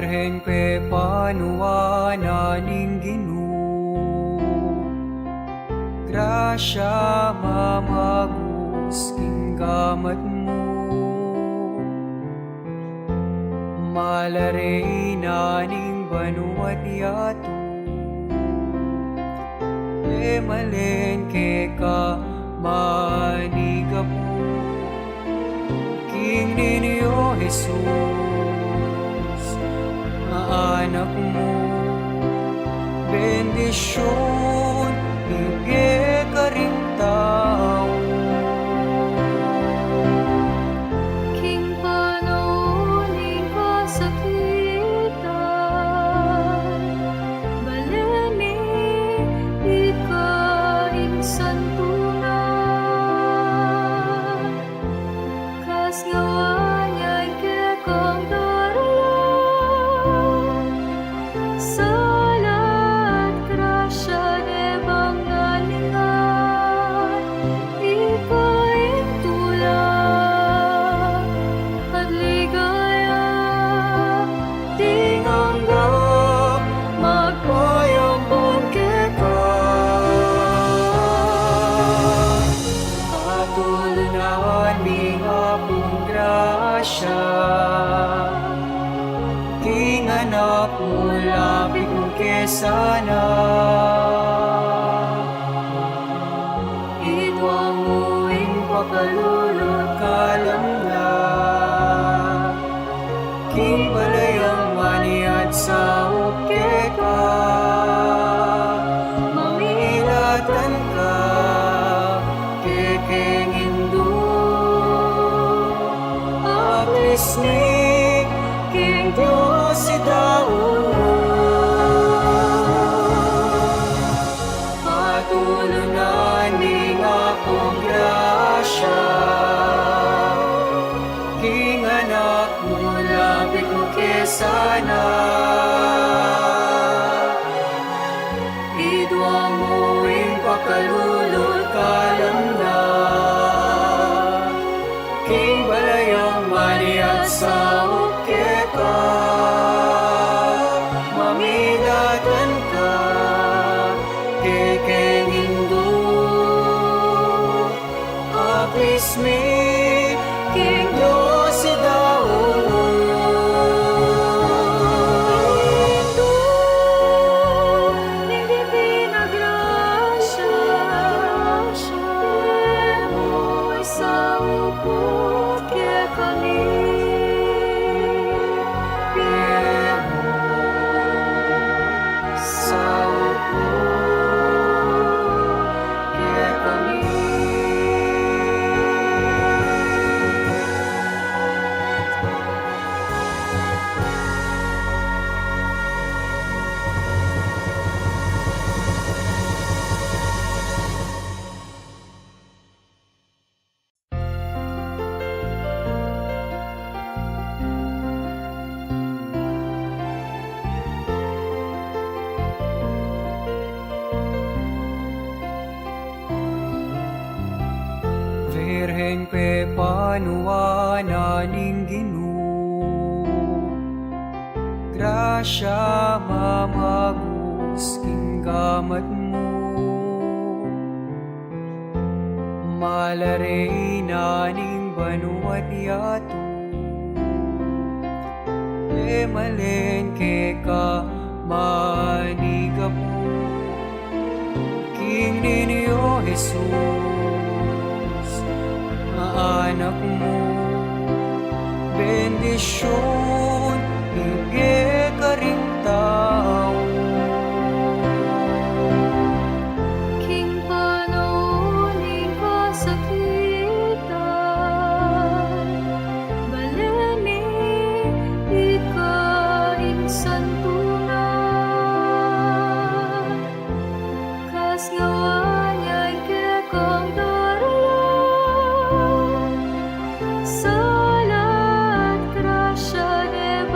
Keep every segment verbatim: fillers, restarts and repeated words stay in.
Ing pepanuan na ning Ginu, grasya mamagus king gamat mu. Mala reyna ning banua't yatu, e malen keka manigapu. King Niño Jesus, a anak mu, bendisyun ibie karing tau. King panaun ning kasakitan, balen mi ika ing santunan. Kasngawaan ya ing kekang daralan, sala at grasya de bang naningan. Ika ing tula at ligaya, ding angga magpayampun keka. Patulunan ning Apung grasya king anak mu, lapit mu ke sana. Idwang mu ing pakalulu at kalamnan king balayang maniat saup keka. Mamilatan ka kekeng Indu, aklis mi king Dios i daun. Patulunan ning Apung grasya king anak mu, lapit mu ke sana. Idwang mu ing pakalulu at kalamnan king balayang maniat saup keka. Mamilatan ka kekeng Indu, aklis mi king Dios i daun. Indu ning Divina Grasya, pie mu ing saup kekami. Pie mu ing saup kekami. Virgen pepanuan na ning Ginu, grasya mamagus king gamat mu. Mala reyna ning banua't yatu, e malen keka manigapu. King Niño Jesus, a anak mu, bendisyun ibie karing tau. King panaun ning kasakitan, balen mi ika ing santunan. Kasngawaan ya ing kekang daralan, sala at grasya de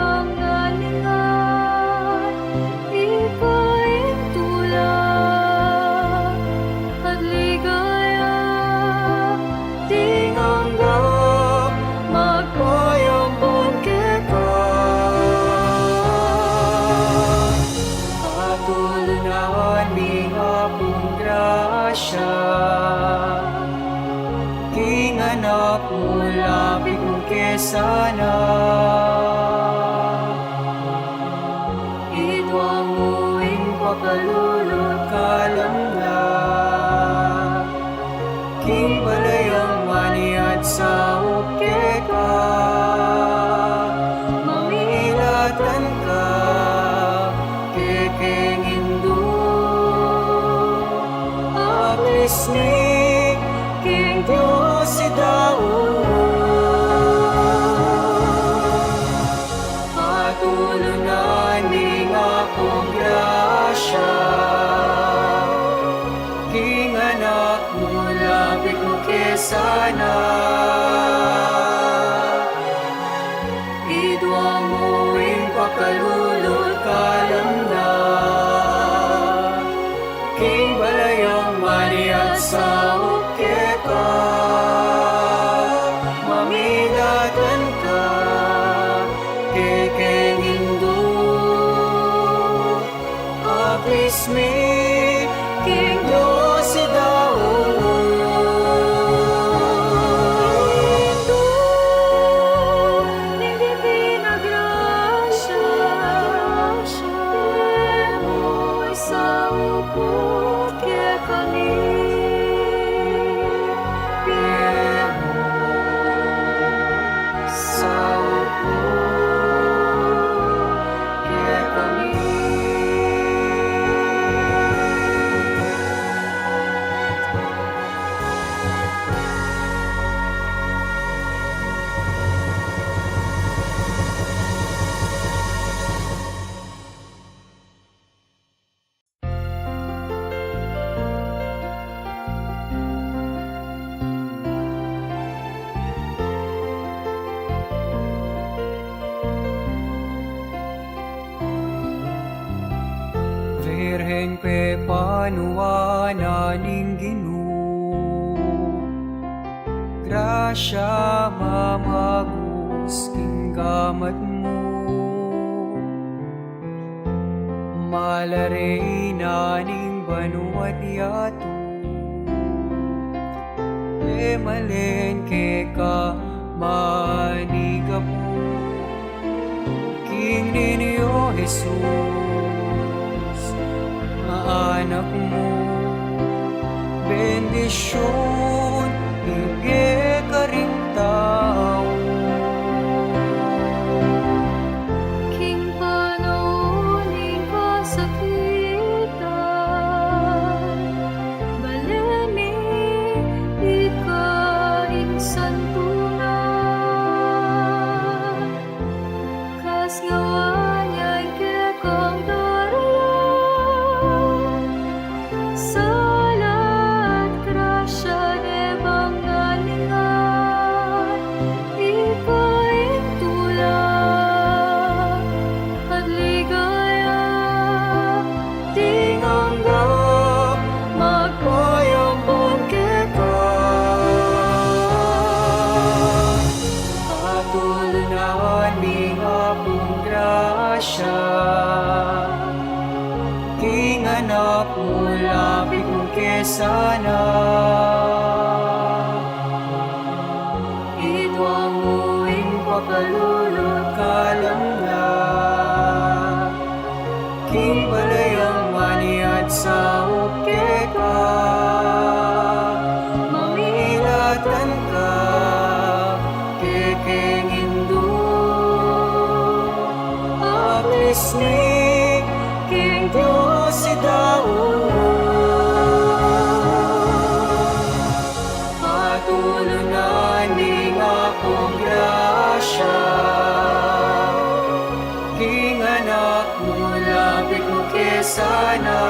Ing anak mu, lapit mu ke sana. Idwa mu ing pakalulu at kalamnan, king balayang maniat saup keka, mamilatan ka kekeng Indu. Aplis mi king Dios i daun. Patulunan mi ing Apung grasya king anak mu, lapit mu ke sana. Idwa mu ing pakalulu at kalamnan, king balayang maniat saup keka, mamilatan ka kekeng Indu. Aplis mi king Dios i daun. Indu ning Divina Grasya, pie mu ing saup mu kekami. Pie mu ing saup mu kekami. Virgen, pepanuan na ning Ginu, grasya mamagus king gamat mu. Mala Reyna ning banua't yatu, pemalen keka manigapu king Niño Jesus, a anak mu. Bendisyun ibie karing tau. King panaun ning kasakitan, balen mi ika ing santunan. Kasngawaan ya ing kekang daralan, sala at grasya, debang na ning Ika ing tula at ligaya, ding angga magpayampun keka. Patulunan mi ing Apung grasya king anak mu, lapit mu ke sana. Idwa mu ing pakalulu at kalamnan, king balayang maniat saup keka, mamilatan ka kekeng Indu. Aplis mi king Dios i daun. Patulunan mi ing Apung grasya king anak mu, lapit mu ke sana.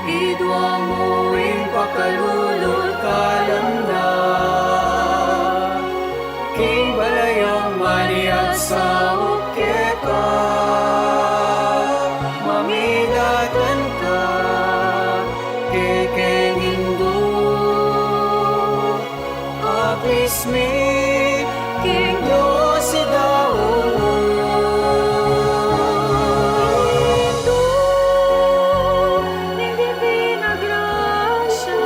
Idwa mu ing pakalulu at kalamnan, king balayang maniat saup keka, mamilatan ka kekeng Indu. Aplis mi king Dios i daun. Indu ning Divina Grasya,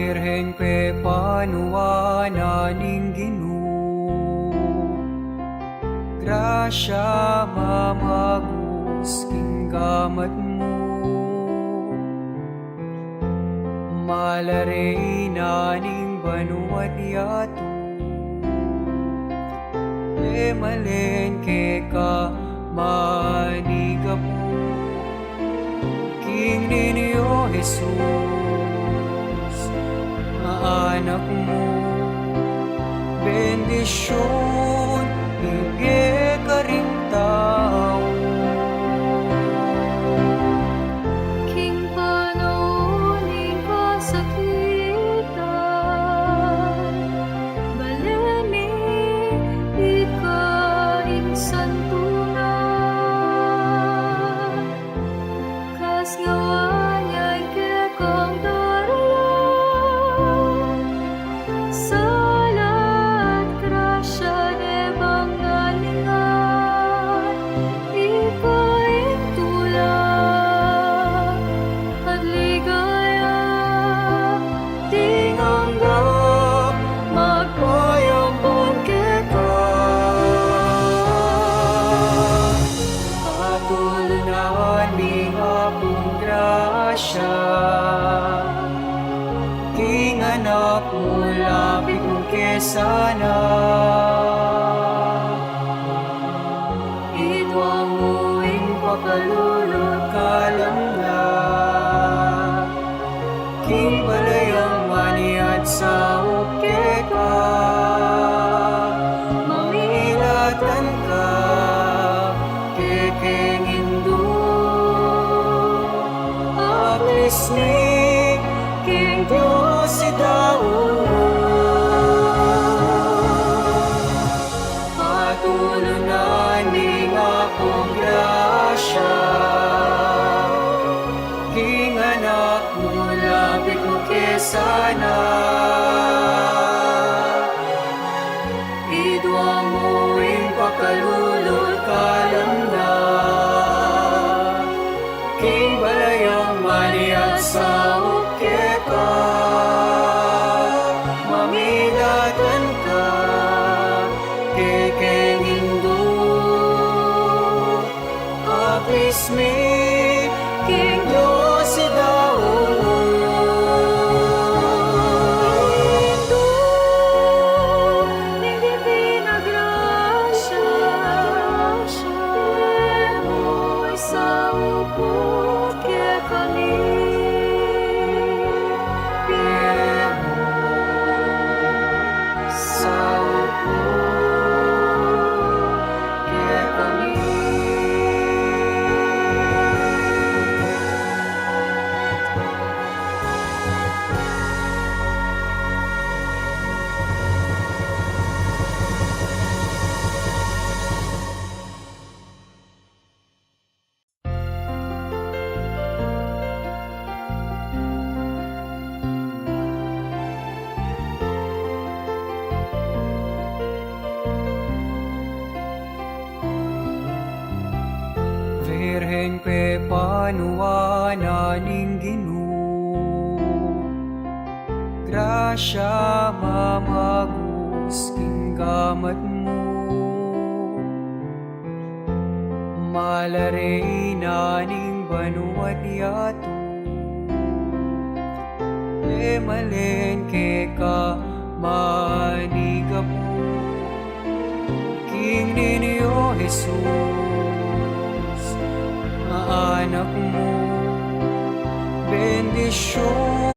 Birhen pepanuan na ning Ginu, grasya mamagus king gamat mu. Mala reyna ning banua't yatu, e malen keka manigapu. King Niño Jesus, a Anak mu, bendisyun ibie karing tau. King panaun ning kasakitan, bale mi ika ing santunan. Kasngawaan yang kekang daralan, sala at grasya de bang naningan, ika ing tula at ligaya, ding angga magpayampun keka. Patulunan ning Apung grasya king Anak mu, lapit mu ke sana. Idwang mu ing pakalulu't kalamnan king balayang maniat saup keka. Mamilatan ka kekeng Indu, apismi king Dios i daun. Patulunan ning Apung grasya king Anak mu, lapit mu ke sana. Idwang mu ing pakalulu't kalamnan king balayang maniat saup keka. Mamilatan ka kekeng Indu, apismi king Dios i daun. Indu ning Divina Grasya, pie mu ing saup mu kekami. Pie mu ing saup mu kekami. Virgen pepanuan na ning Ginu, grasya mamagus king gamat mu. Mala reyna ning banua't yatu, e malen keka manigapu. King Niño Jesus, a Anak mu, bendisyun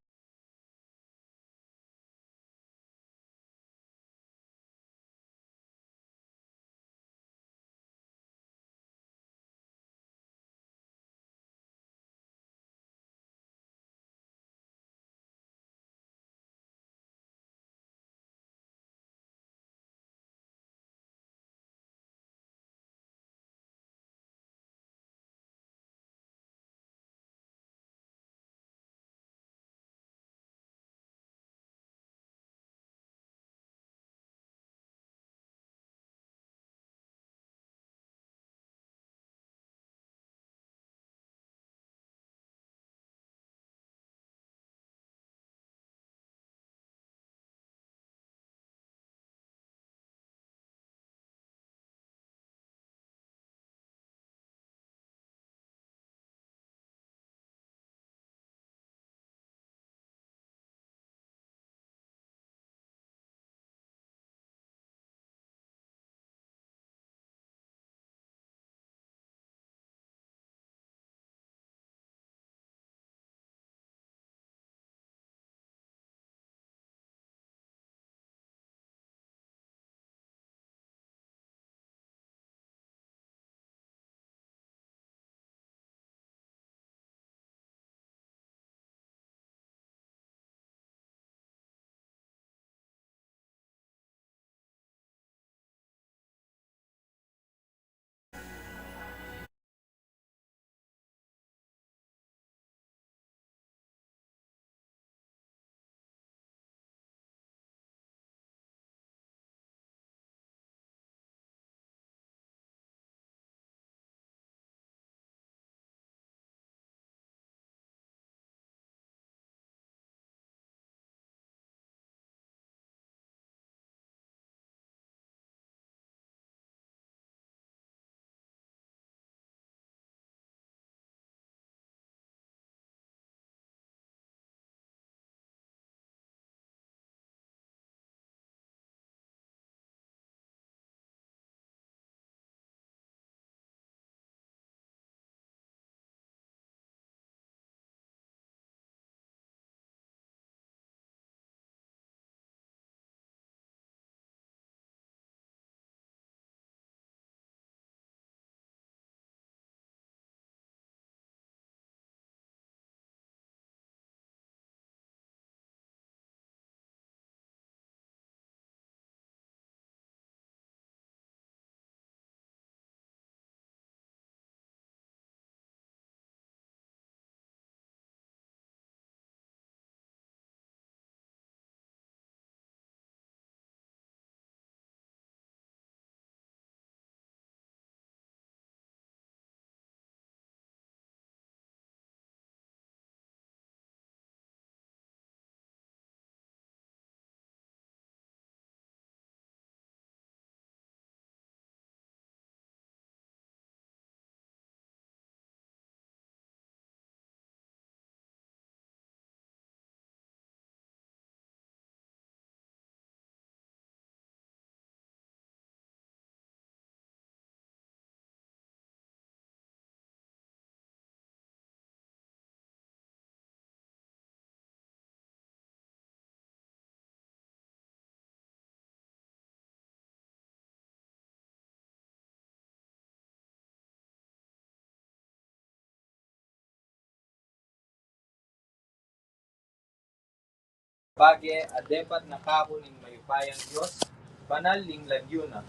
bage a depat na kaku ning mayupayang Dios, banal ing lagyu na.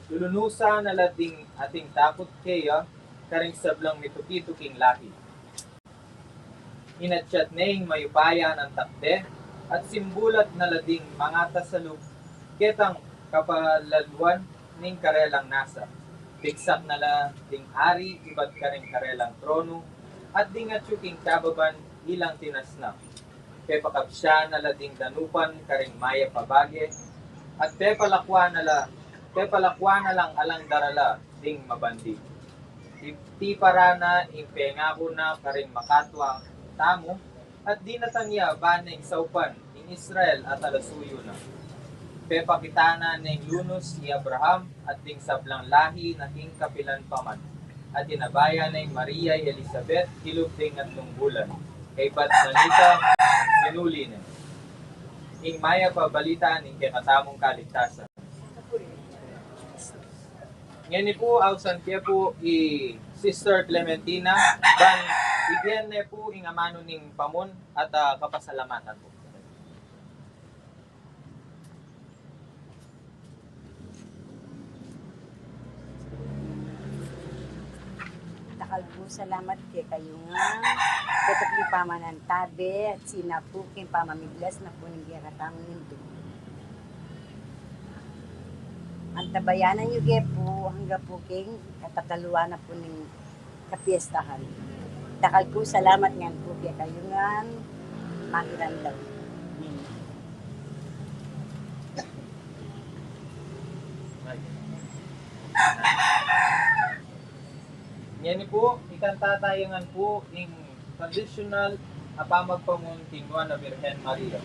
Lulunusan na la ding ating takut keya karing sablang mituki-tuking lahi. Inatyat ne ing mayupayang takde at simbulat na la ding mangatasalub ketang kapalaluan ning karelang nasa. Bigsak na la ding ari ibat karing karelang tronu at ding atyu king kababan ilang tinasna. Pepakabsyan na la ding danupan karing mayap a bage at pepalakwan na la, pepalakwan na lang alang darala ding mabandi. Ti-, tiparan na ing pengaku na karing makatua tamu, at dinatan ya ba neng saupan ing Israel a talasuyu na. Pepakit na neng lunus i Abraham at ding sablang lahi na king kapilan pa man, at inabaya neng Maria i Elisabet kilub ding atlung bulan, kaybat manita minuli ne. Ing mayap a balita ning kekatamung kaligtasan. Ngeni pu, ausan ke pu i Sister Clementina, ban ibie ne pu ing amanu ning pamun at, ah, kapasalamatan pu. Dakal pung salamat kekayu ngan, keta king pamanantabe, at sina pu king pamamiglas na pu ning kekatamung mundu. Antabayanan yu ke pu angga pu king katataluan na pu ning kapiestahan. Dakal pung salamat ngan pu kekayu ngan, makiramdam. Ngeni pu, ikanta taya ngan pu ing tradisyonal a pamagpamun king Nuan a Birhen Maria.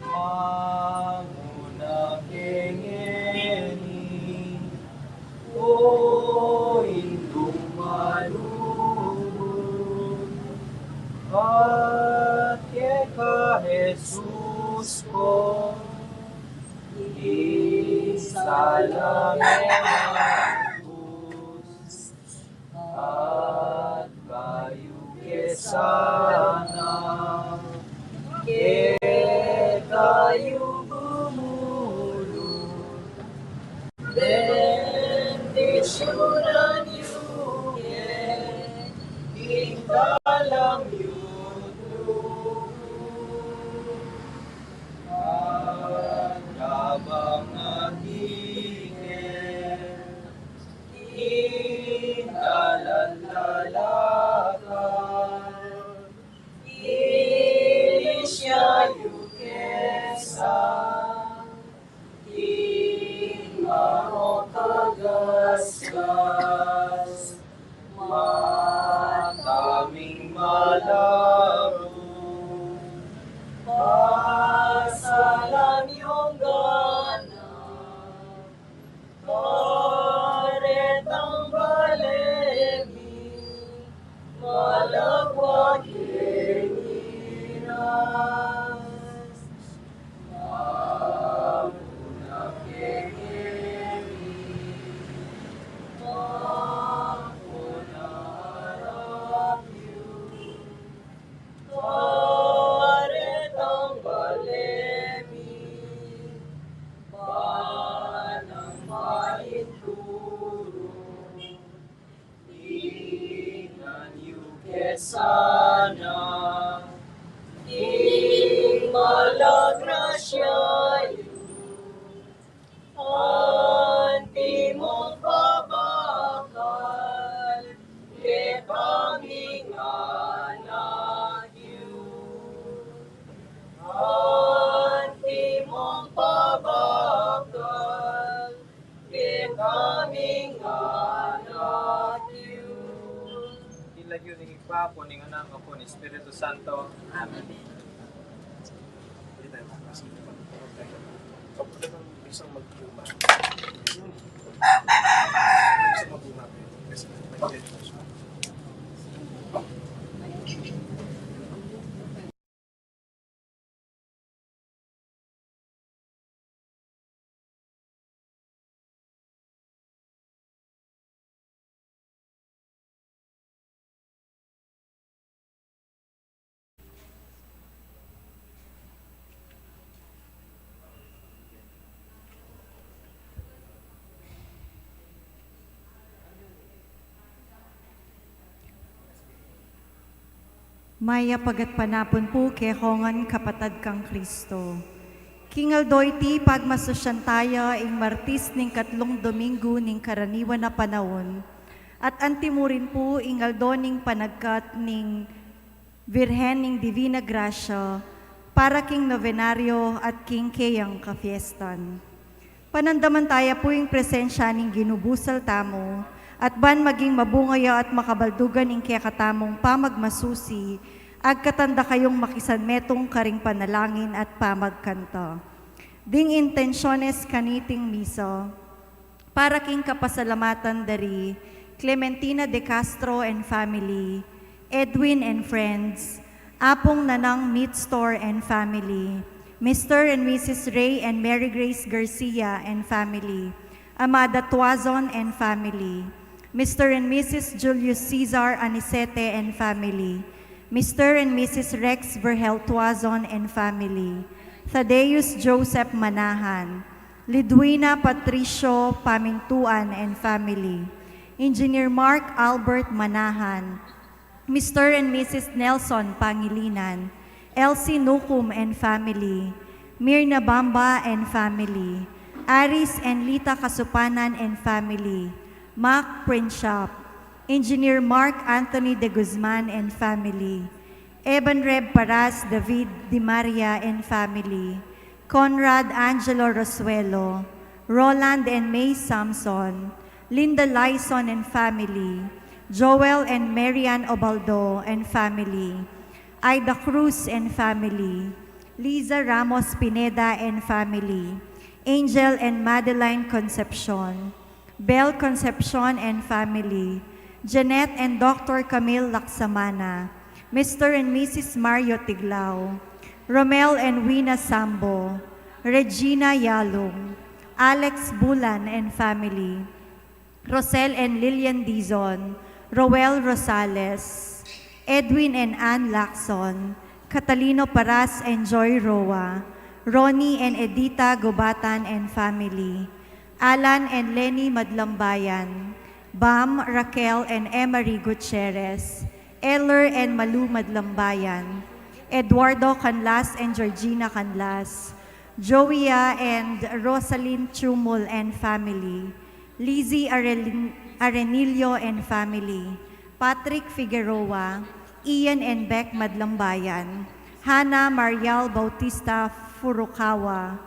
Manguna ke ngeni, o Indung malugud, at keka Jesus ko, ing sala ming lubus, at bayu ke sana, kekayu bumulu, bendisyunan yu ke, ing kalam yu tubu, at kabang atin ke, ing dalan lalakad, ilisya yu ke sa, ing marok a gasgas, mata ming malabung, pasalan yung ganap, karetang bale mi, malagwa king iras. Manguna ke ngeni, manguna harap yu, karetang bale mi, ban ang painturu, dinan yu ke sana, ing malagrasya yu, antimong pabakal kekaming anak yu, antimong pabakal kekaming anak yu. King lagyu ning Ibpa, ampon ning Anak, ampon ning Espiritu Santo. Amen. Mayap a gatpanapun pu kekongan kapatad kang Kristo. King aldo iti pagmasusyan taya ing Martis ning katlung Domingu ning karaniwan a panaun, at antimurin pu ing aldo ning panagkat ning Virgen ning Divina Gracia para king novenario at king keyang kafiestan. Panandaman taya pu ing presensya ning Ginu busal tamu, at ban maging mabunga ya at makabaldugan ing kekatamung pamagmasusi, agkatan da kayung makisanmetung karing panalangin at pamagkanta. Ding intensyones kaniting misa, para king kapasalamatan dari Clementina de Castro and family, Edwin and friends, Apung Nanang Meat Store and family, Mister and Missus Ray and Mary Grace Garcia and family, Amada Tuazon and family, Mister and Missus Julius Cesar Anicete and family, Mister and Missus Rex Vergel Tuazon and family, Thaddeus Joseph Manahan, Lidwina Patricio Pamintuan and family, Engineer Mark Albert Manahan, Mister and Missus Nelson Pangilinan, Elsie Nucum and family, Mirna Bamba and family, Aris and Lita Kasupanan and family, Mac Princiap, Engineer Mark Anthony de Guzman and family, Eban Reb Paras David Di Maria and family, Conrad Angelo Rosuelo, Roland and May Samson, Linda Lyson and family, Joel and Marian Obaldo and family, Ida Cruz and family, Liza Ramos Pineda and family, Angel and Madeline Concepcion, Bel Concepcion and family, Jeanette and Doctor Camille Laksamana, Mister and Missus Mario Tiglao, Romel and Wina Sambo, Regina Yalung, Alex Bulan and family, Rosel and Lilian Dizon, Roel Rosales, Edwin and Ann Lacson, Catalino Paras and Joy Roa, Ronnie and Edita Gubatan and family, Alan and Lenny Madlambayan, Bam, Raquel and Emery Gutierrez, Eller and Malu Madlambayan, Eduardo Canlas and Georgina Canlas, Joia and Rosalyn Chumul and family, Lizzie Arelin-, Arenillo and family, Patrick Figueroa, Ian and Beck Madlambayan, Hannah Marial Bautista Furukawa,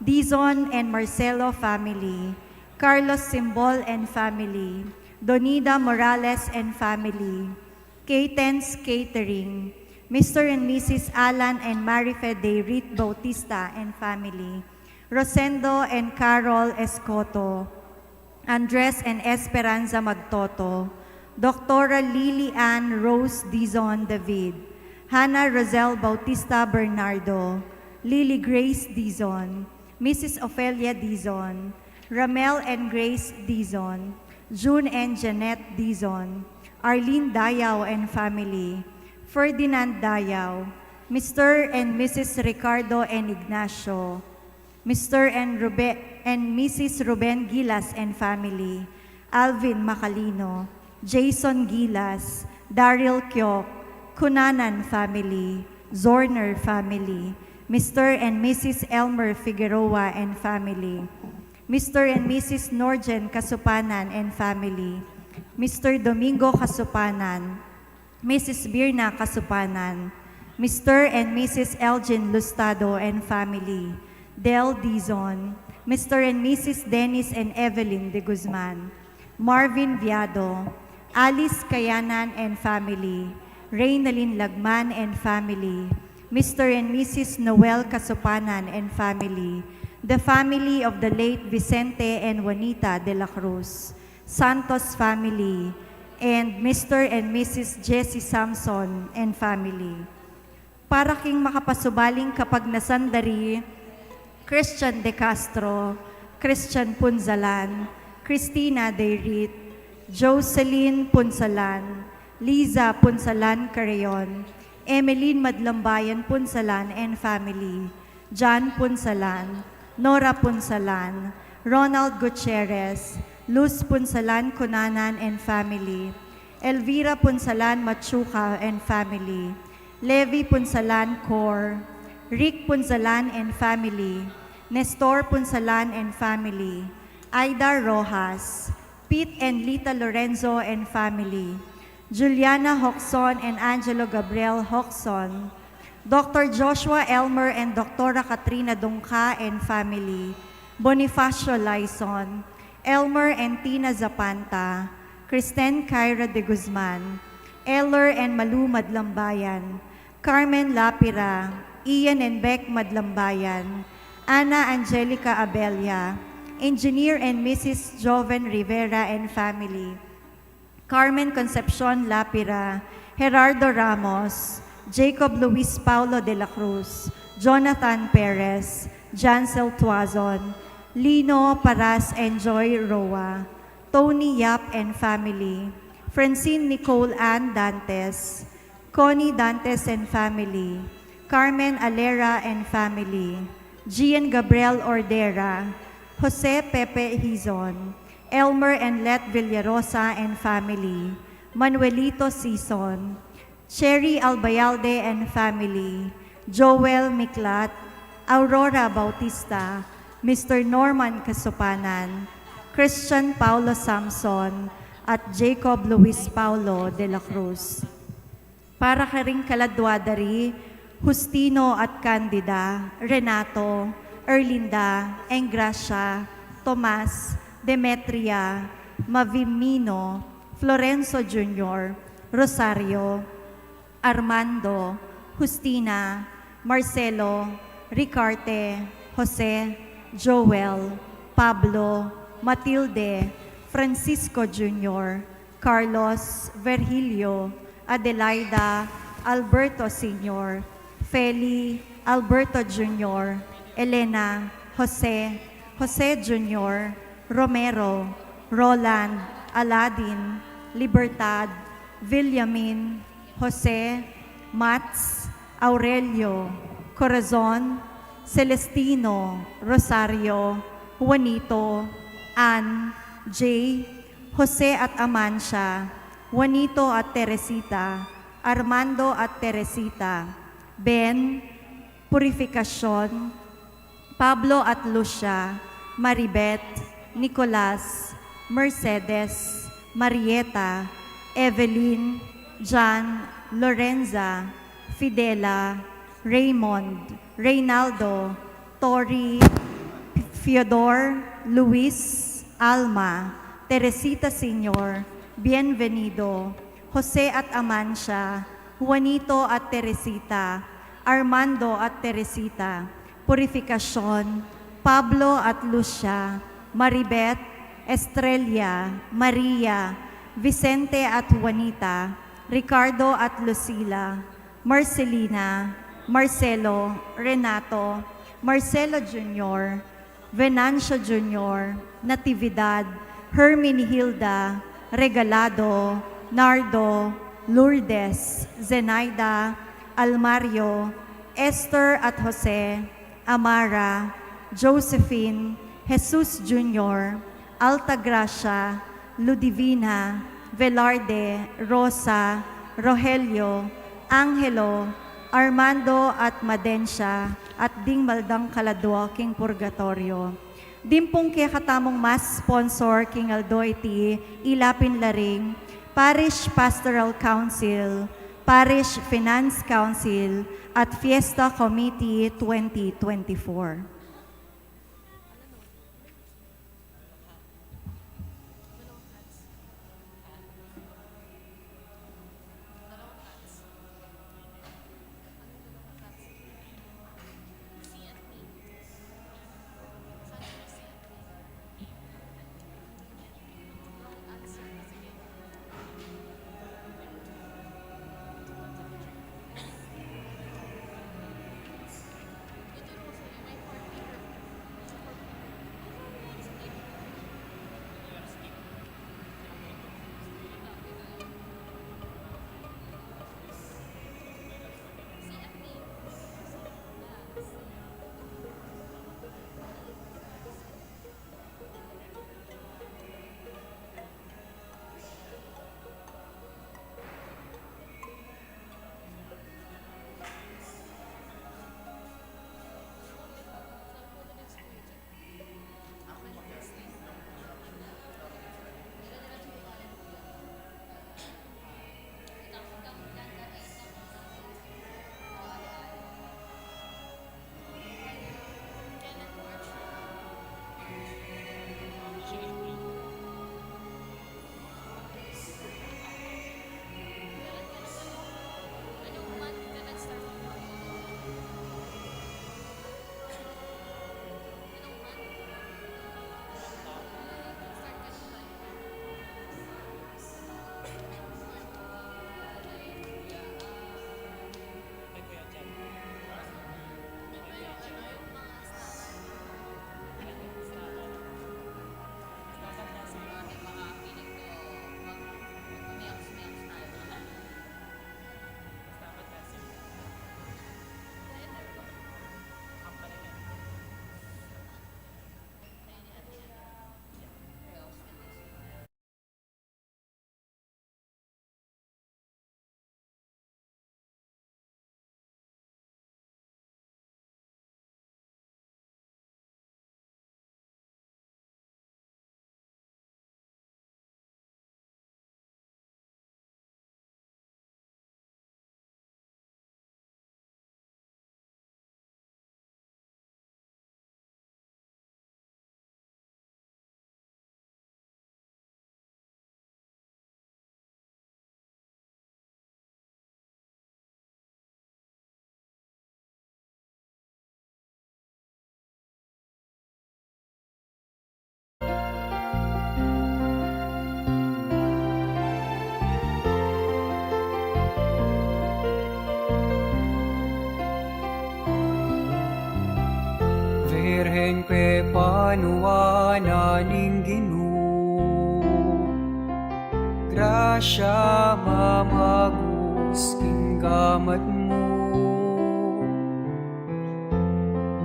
Dizon and Marcelo family, Carlos Simbol and family, Donida Morales and family, Katen's Catering, Mister and Missus Alan and Marife Deirit Bautista and family, Rosendo and Carol Escoto, Andres and Esperanza Magtoto, Doctora Lily Ann Rose Dizon David, Hannah Roselle Bautista Bernardo, Lily Grace Dizon, Missus Ofelia Dizon, Ramel and Grace Dizon, June and Jeanette Dizon, Arlene Dayao and family, Ferdinand Dayao, Mister and Missus Ricardo and Ignacio, Mister and Rube-, and Missus Ruben Gilas and family, Alvin Macalino, Jason Gilas, Daryl Kyok, Cunanan family, Zorner family, Mister and Missus Elmer Figueroa and family, Mister and Missus Norjen Kasupanan and family, Mister Domingo Kasupanan, Missus Birna Kasupanan, Mister and Missus Elgin Lustado and family, Del Dizon, Mister and Missus Dennis and Evelyn de Guzman, Marvin Viado, Alice Kayanan and family, Reynalyn Lagman and family, Mister and Missus Noel Kasupanan and family, the family of the late Vicente and Juanita de la Cruz, Santos family, and Mister and Missus Jesse Samson and family. Para king makapasubaling kapagnasan dari Christian De Castro, Christian Punzalan, Christina Deirit, Jocelyn Punzalan, Liza Punzalan Carreon, Emeline Madlambayan Punzalan and family, John Punzalan, Nora Punzalan, Ronald Gutierrez, Luz Punzalan Cunanan and family, Elvira Punzalan Machuca and family, Levi Punsalan Cor, Rick Punsalan and family, Nestor Punsalan and family, Aida Rojas, Pete and Lita Lorenzo and family, Juliana Hoxon and Angelo Gabriel Hoxon, Doctor Joshua Elmer and Doctora Katrina Dungca and family, Bonifacio Laison, Elmer and Tina Zapanta, Kristen Kyra de Guzman, Eller and Malu Madlambayan, Carmen Lapira, Ian and Beck Madlambayan, Ana Angelica Abella, Engineer and Missus Joven Rivera and family, Carmen Concepcion Lapira, Gerardo Ramos, Jacob Luis Paulo de la Cruz, Jonathan Perez, Jansel Tuazon, Lino Paras and Joy Roa, Tony Yap and family, Francine Nicole Ann Dantes, Connie Dantes and family, Carmen Alera and family, Gian Gabriel Ordera, Jose Pepe Hizon, Elmer and Let Villarosa and family, Manuelito Sison, Cherry Albayalde and family, Joel Miklat, Aurora Bautista, Mister Norman Kasupanan, Christian Paulo Samson, at Jacob Luis Paulo de la Cruz. Para karing kaladua da ri, Justino at Candida, Renato, Erlinda, Engracia, Tomas, Demetria, Mavimino, Florenzo Junior, Rosario, Armando, Justina, Marcelo, Ricarte, Jose, Joel, Pablo, Matilde, Francisco Junior, Carlos, Virgilio, Adelaida, Alberto Senior, Feli, Alberto Junior, Elena, Jose, Jose Junior, Romero, Roland, Aladin, Libertad, Villamin, Jose, Mats, Aurelio, Corazon, Celestino, Rosario, Juanito, Ann, Jay, Jose at Amancia, Juanito at Teresita, Armando at Teresita, Ben, Purificacion, Pablo at Lucia, Maribet, Nicolas, Mercedes, Marieta, Evelyn, John, Lorenza, Fidela, Raymond, Reynaldo, Tori, Fyodor, Luis, Alma, Teresita Senior, Bienvenido, Jose at Amancia, Juanito at Teresita, Armando at Teresita, Purificacion, Pablo at Lucia, Maribet, Estrella, Maria, Vicente at Juanita, Ricardo at Lucila, Marcelina, Marcelo, Renato, Marcelo Junior, Venancio Junior, Natividad, Herminihilda, Regalado, Nardo, Lourdes, Zenaida, Almario, Esther at Jose, Amara, Josephine, Jesus Junior, Altagracia, Ludivina, Velarde, Rosa, Rogelio, Angelo, Armando at Madencia, at ding maldang kaladua king purgatorio. Dimpung kekatamung mass sponsor king aldo iti, ila pin la ring Parish Pastoral Council, Parish Finance Council, at Fiesta Committee twenty twenty-four. King pepanuan na ning Ginu, grasya mamagus king gamat mu.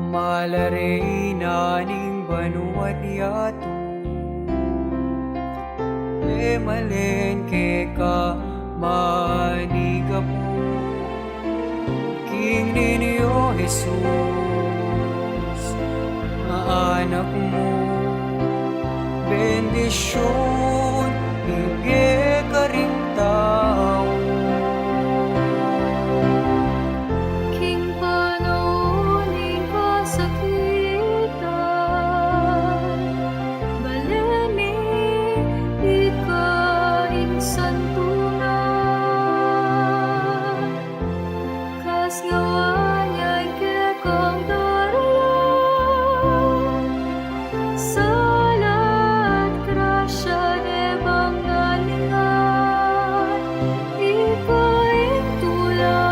Malare na ning banua't yatu, e malen keka manigapu. King Niño Jesus, anak mu, bendisyun ibie karing tau. King panaun ning kasakitan, bale mi ika ing santunan. Kasngawaan ya ing kekang daralan, sala at grasya de bang nalingan. Ika ing tula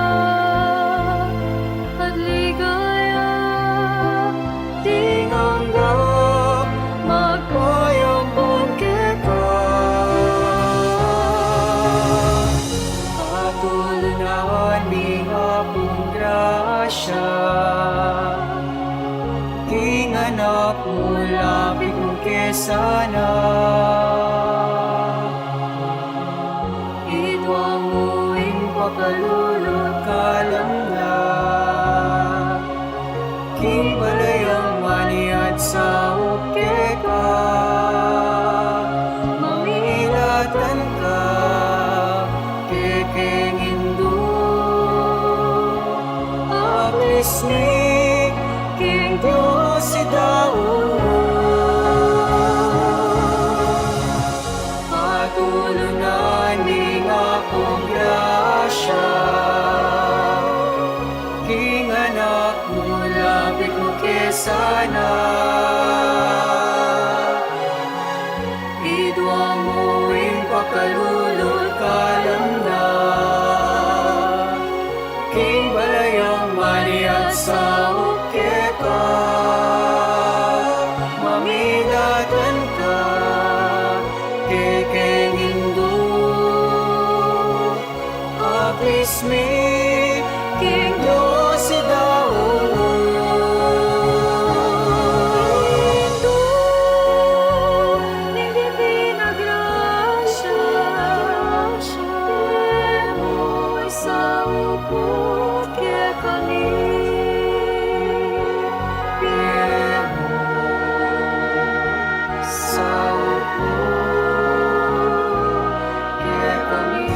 at ligaya, ding angga magpayampun keka. Patulunan ning Apung grasya king anak mu, lapit mu ke sana. Idwang mu ing pakalulu at kalamnan king balayang maniat saup keka. Mamilatan ka kekeng Indu, aklis mi king Dios i daun. Patulunan ning Apung grasya king anak mu, lapit mu ke sana. Idwang mu ing pakalulu at kalamnan king balayang maniat saup keka. Mamilatan ka kekeng Indu, aklis mi king Dios i daun. Indu ning Divina Grasya, pie mu ing saup ku kekami. Pie mu ing saup ku kekami.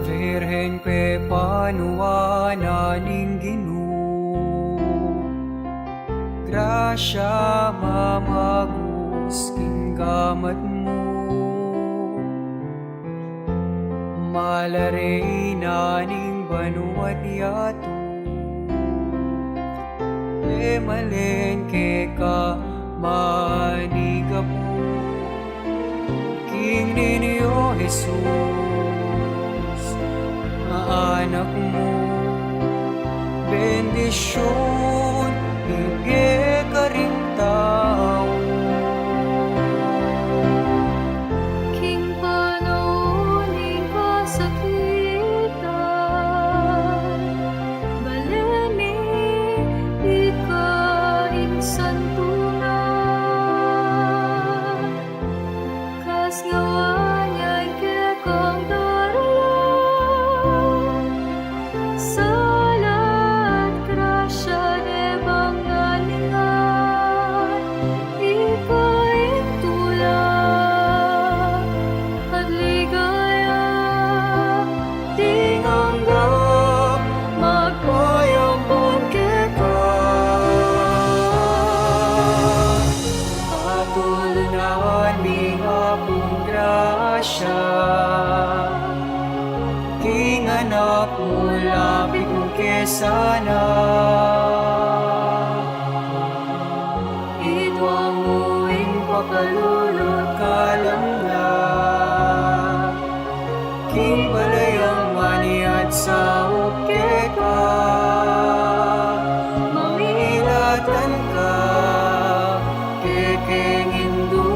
Virgen, pepanuan na ning Ginu, grasya mamagus king gamat mu. Malare na ning banua't yatu, e malen keka manigapu. King Niño Jesus, anak mu, bendisyun ibie karing tau. King panaun ning kasakitan, bale mi ika ing santunan. Kasngawaan ya ing kekang daralan, sala at grasya de Siya, king anak mu, lapit mu ke sana. Itang mu ing papalulud kalam na, king balayang maniat saup keka, mamilatan ka, kekeng Indu,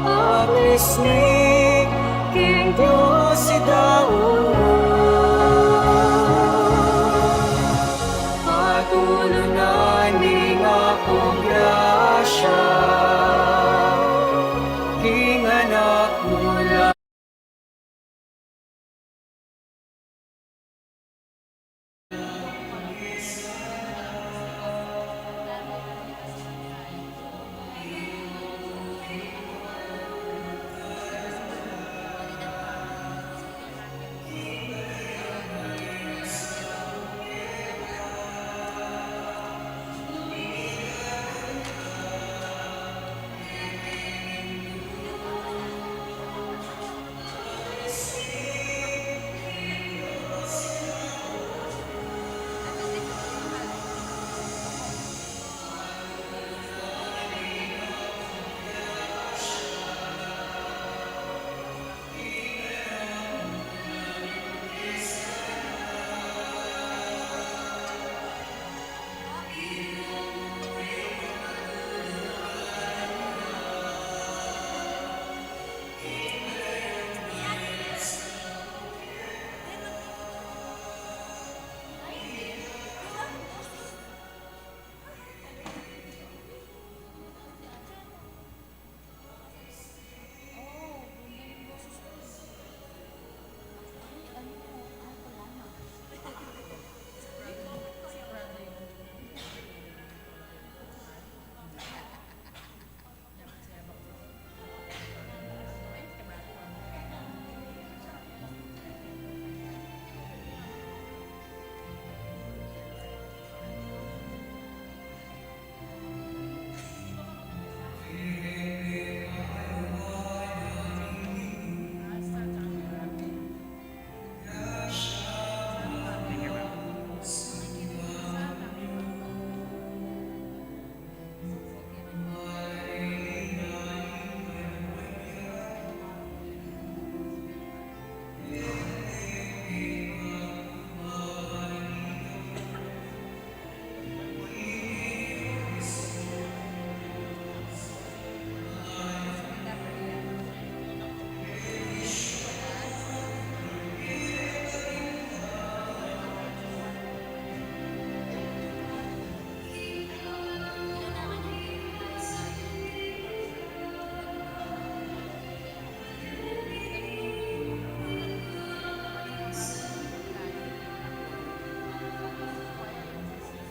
apisni king Dios i tau. Patulunan ning Apung grasya king anak mu la.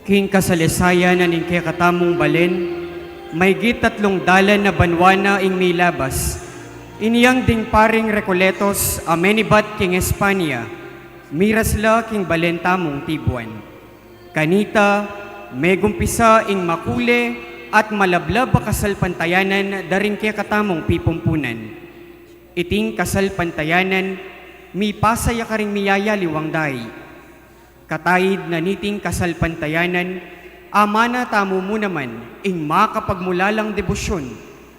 King kasalesayan na ning kekatamung balen, maygit tatlung dalan na banua na ing milabas. Inyang ding paring Recoletos a menibat king Espanya, miras la king balen tamung Tibuan. Kanita, megumpisa ing makule at malablab a kasalpantayanan da ring kekatamung pipumpunan. Iting kasalpantayanan, mipasa ya karing miyayaliwang dayi. Kataid na niting kasalpantayanan, amana tamu mu naman ing makapagmulalang debosyun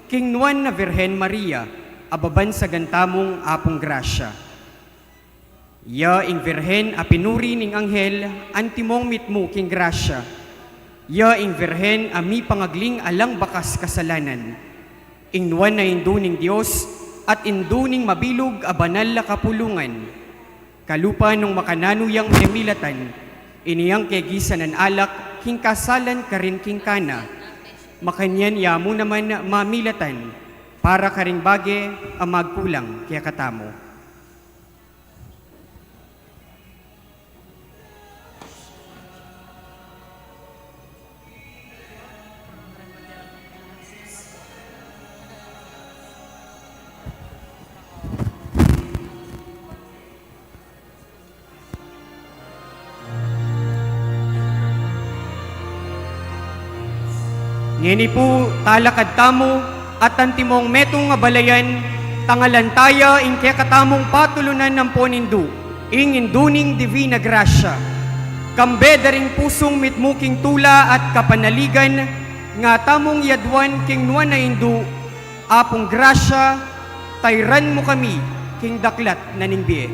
king Nuan a Virgen Maria, a babansagan tamung Apung Grasya. Ya ing Virgen a pinuri ning anghel, antimong mitmu king grasya. Ya ing Virgen a mipangagling alang bakas kasalanan. Ing Nuan a Indu ning Dios, at Indu ning mabilug a banal a kapulungan. Kalupa nung makananu yang memilatan, inyang kegisanan alak king kasalan karin king Cana. Makanyan ya mu naman mamilatan, para karing bage a magkulang kekatamu. Ngeni pu, talakad tamu At antimong metung a balayan, tangalan taya ing kekatamung patulunan ampon indu, ing indu ning Divina Gracia. Kambe da ring pusung mitmu king tula at kapanaligan, nga tamung yaduan king nuan a indu, Apung Gracia, tairan mu kami king daklat na ning bie.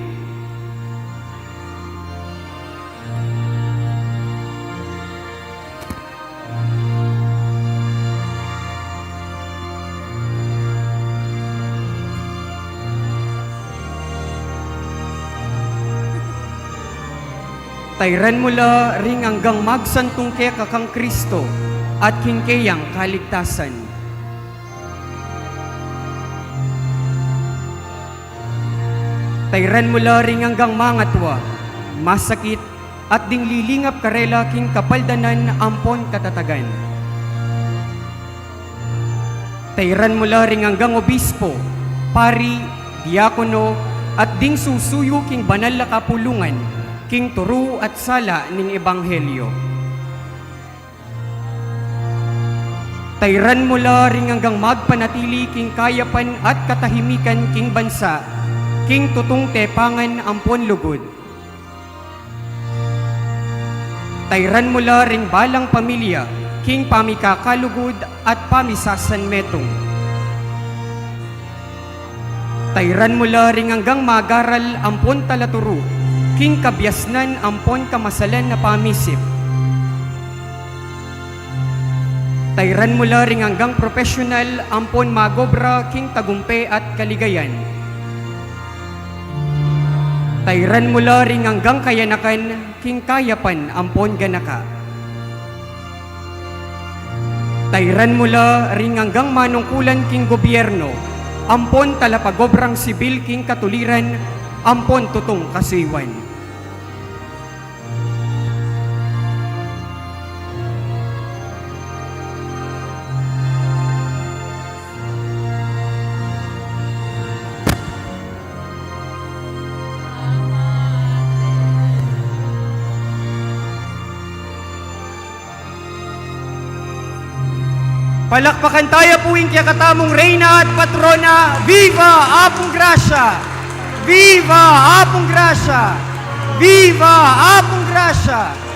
Tairan mu la ring anggang magsantung keka kang Kristo at king keyang kaligtasan. Tairan mu la ring anggang mangatua, masakit, at ding lilingap karela king kapaldanan ampon katatagan. Tairan mu la ring anggang obispo, pari, diakono, at ding susuyu king banal a kapulungan, king turu at sala ning ebanghelyo. Tairan mu la ring anggang magpanatili king kayapan at katahimikan king bansa, king tutung tepangan ampon lugud. Tairan mu la ring balang pamilya king pamikakalugud at pamisasanmetung. Tairan mu la ring anggang magaral ampon talaturu king kabiasnan ampon kamasalan a pamisip. Tairan mu la ring anggang profesional ampon magobra king tagumpe at kaligayan. Tairan mu la ring anggang kayanakan king kayapan ampon ganaka. Tairan mu la ring anggang manungkulan king gobyerno ampon talapagobrang sibil king katuliran ampon tutung kasuyuan. Palakpakan taya pu ing kekatamung Reyna at Patrona. Viva Apung Gracia! Viva Apung Gracia! Viva Apung Gracia!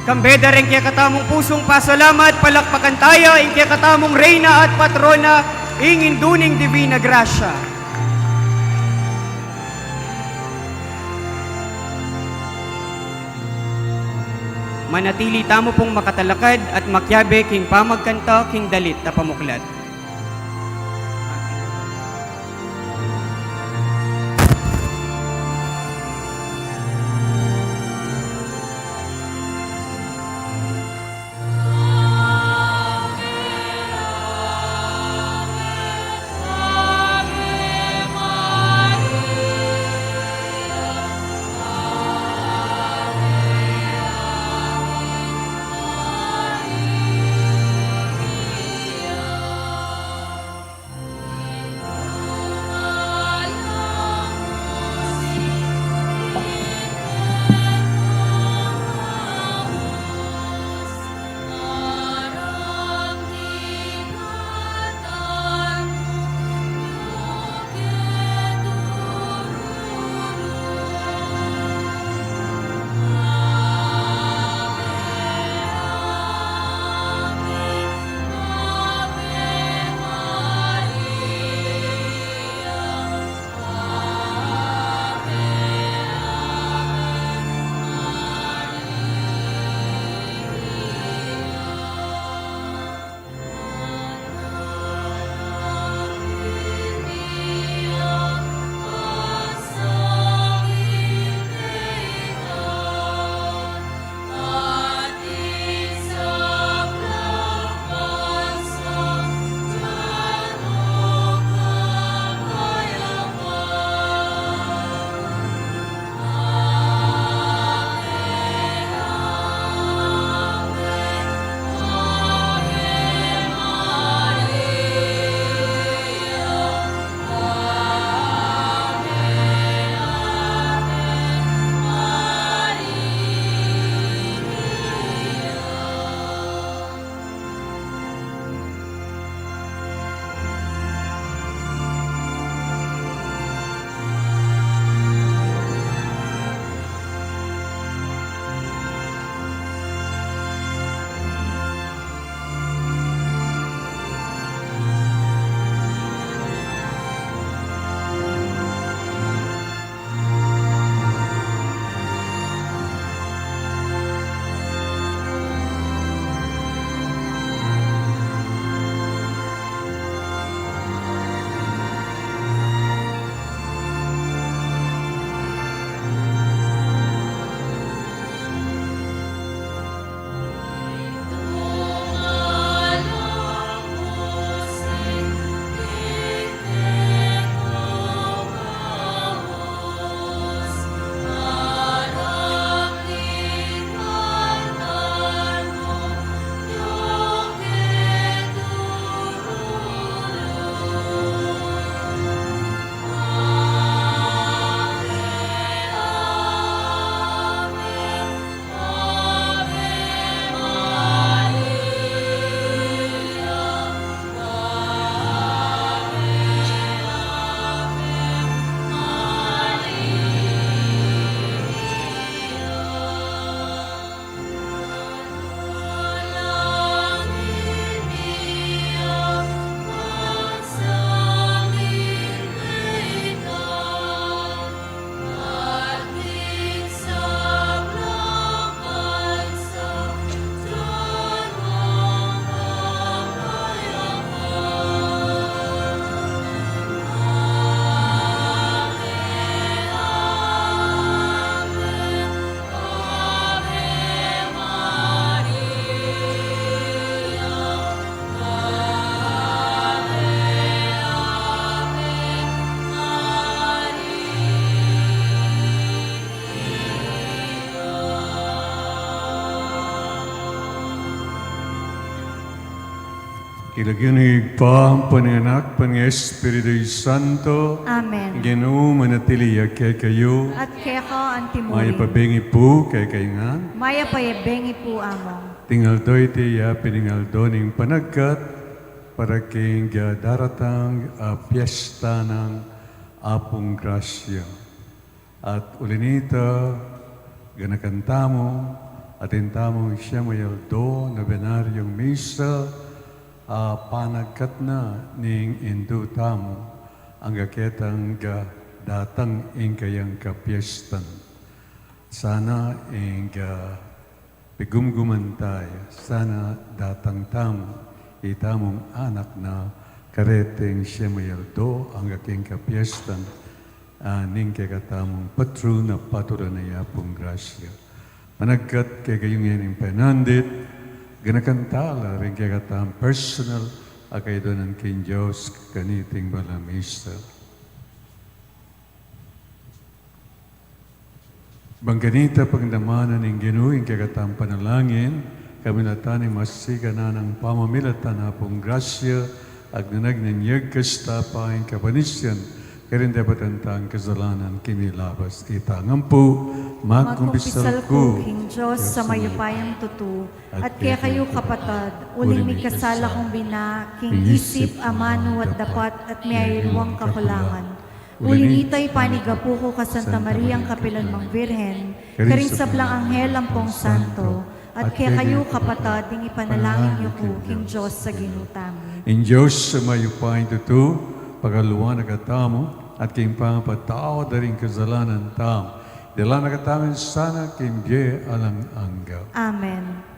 Kambe da ring kekatamung pusung pasalamat, palakpakan taya ing kekatamung Reyna at Patrona, ing Indu ning Divina Grasya. Manatili tamu pung makatalakad at makiabe king pamagkanta king dalit a pamuklat. King lagyu ning Ibpa, ampo ning Anak, ampo ning Espiritu Santo. Amen. Ing Ginu manatili ya kekayu. At keka antimurin. Mayap a bengi pu kekayu ngan. Mayap a bengi pu, Among. Ing aldo iti ya pin ing aldo ning panagkat para king daratang a piesta nang Apung Grasya. At uli nita, ganakan tamu Atin tamung siyam a aldo nobenaryung misa, a panagkat na ning indu tamu, angga ketang datang ing kayang kapiestan. Sana ing, ah, pigumguman taya, sana datang tamu, itamung anak na, kareting siyam a aldo angga king kapiestan, ah, ning kekatamung patron a patulan a Yapung Grasya. Managkat kekayu ngening penandit, ganakan tala ring kekatamung personal a kayadwanan king Dios kaniting banal a misa. Bang kanita pagdamanan ning Ginu ing kekatamung panalangin, kamilatan ning masikan a pamamilatan na pung grasya, agnanag ning yag kasta pa ing kapanisian, karing dapatan tang kasalanan kimilabas. Itang ampu, magkumpisal ku king Dios a mayupayang tutu, at kekayu kapatad, uling mikasala kung bina, king isip, amanu, at dapat, at miyayaliwang kakulangan. Uli nita, ipanigapu ku ka Santa Mariang kapilanmang Virgen, karing sablang anghel ampong santo, at kekayu kapatad, ding ipanalangin yu ku king Dios a Ginu tamu. Ing Dios a mayupayang tutu, pakaluan na katamu, at king pangapatawad da ring kasalanan tamu, idala na katamu sana king bie alang angga. Amen.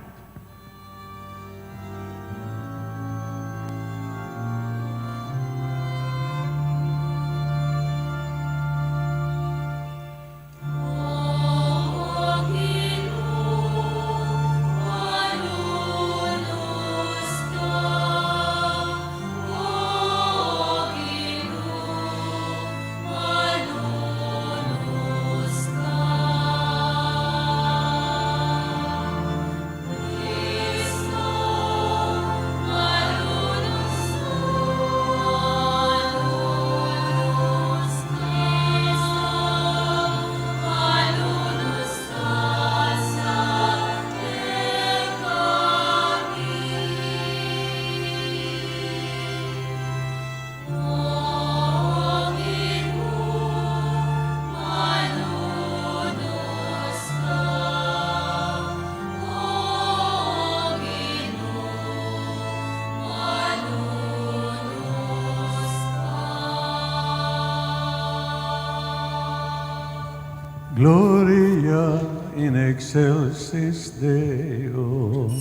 Gloria in excelsis Deo.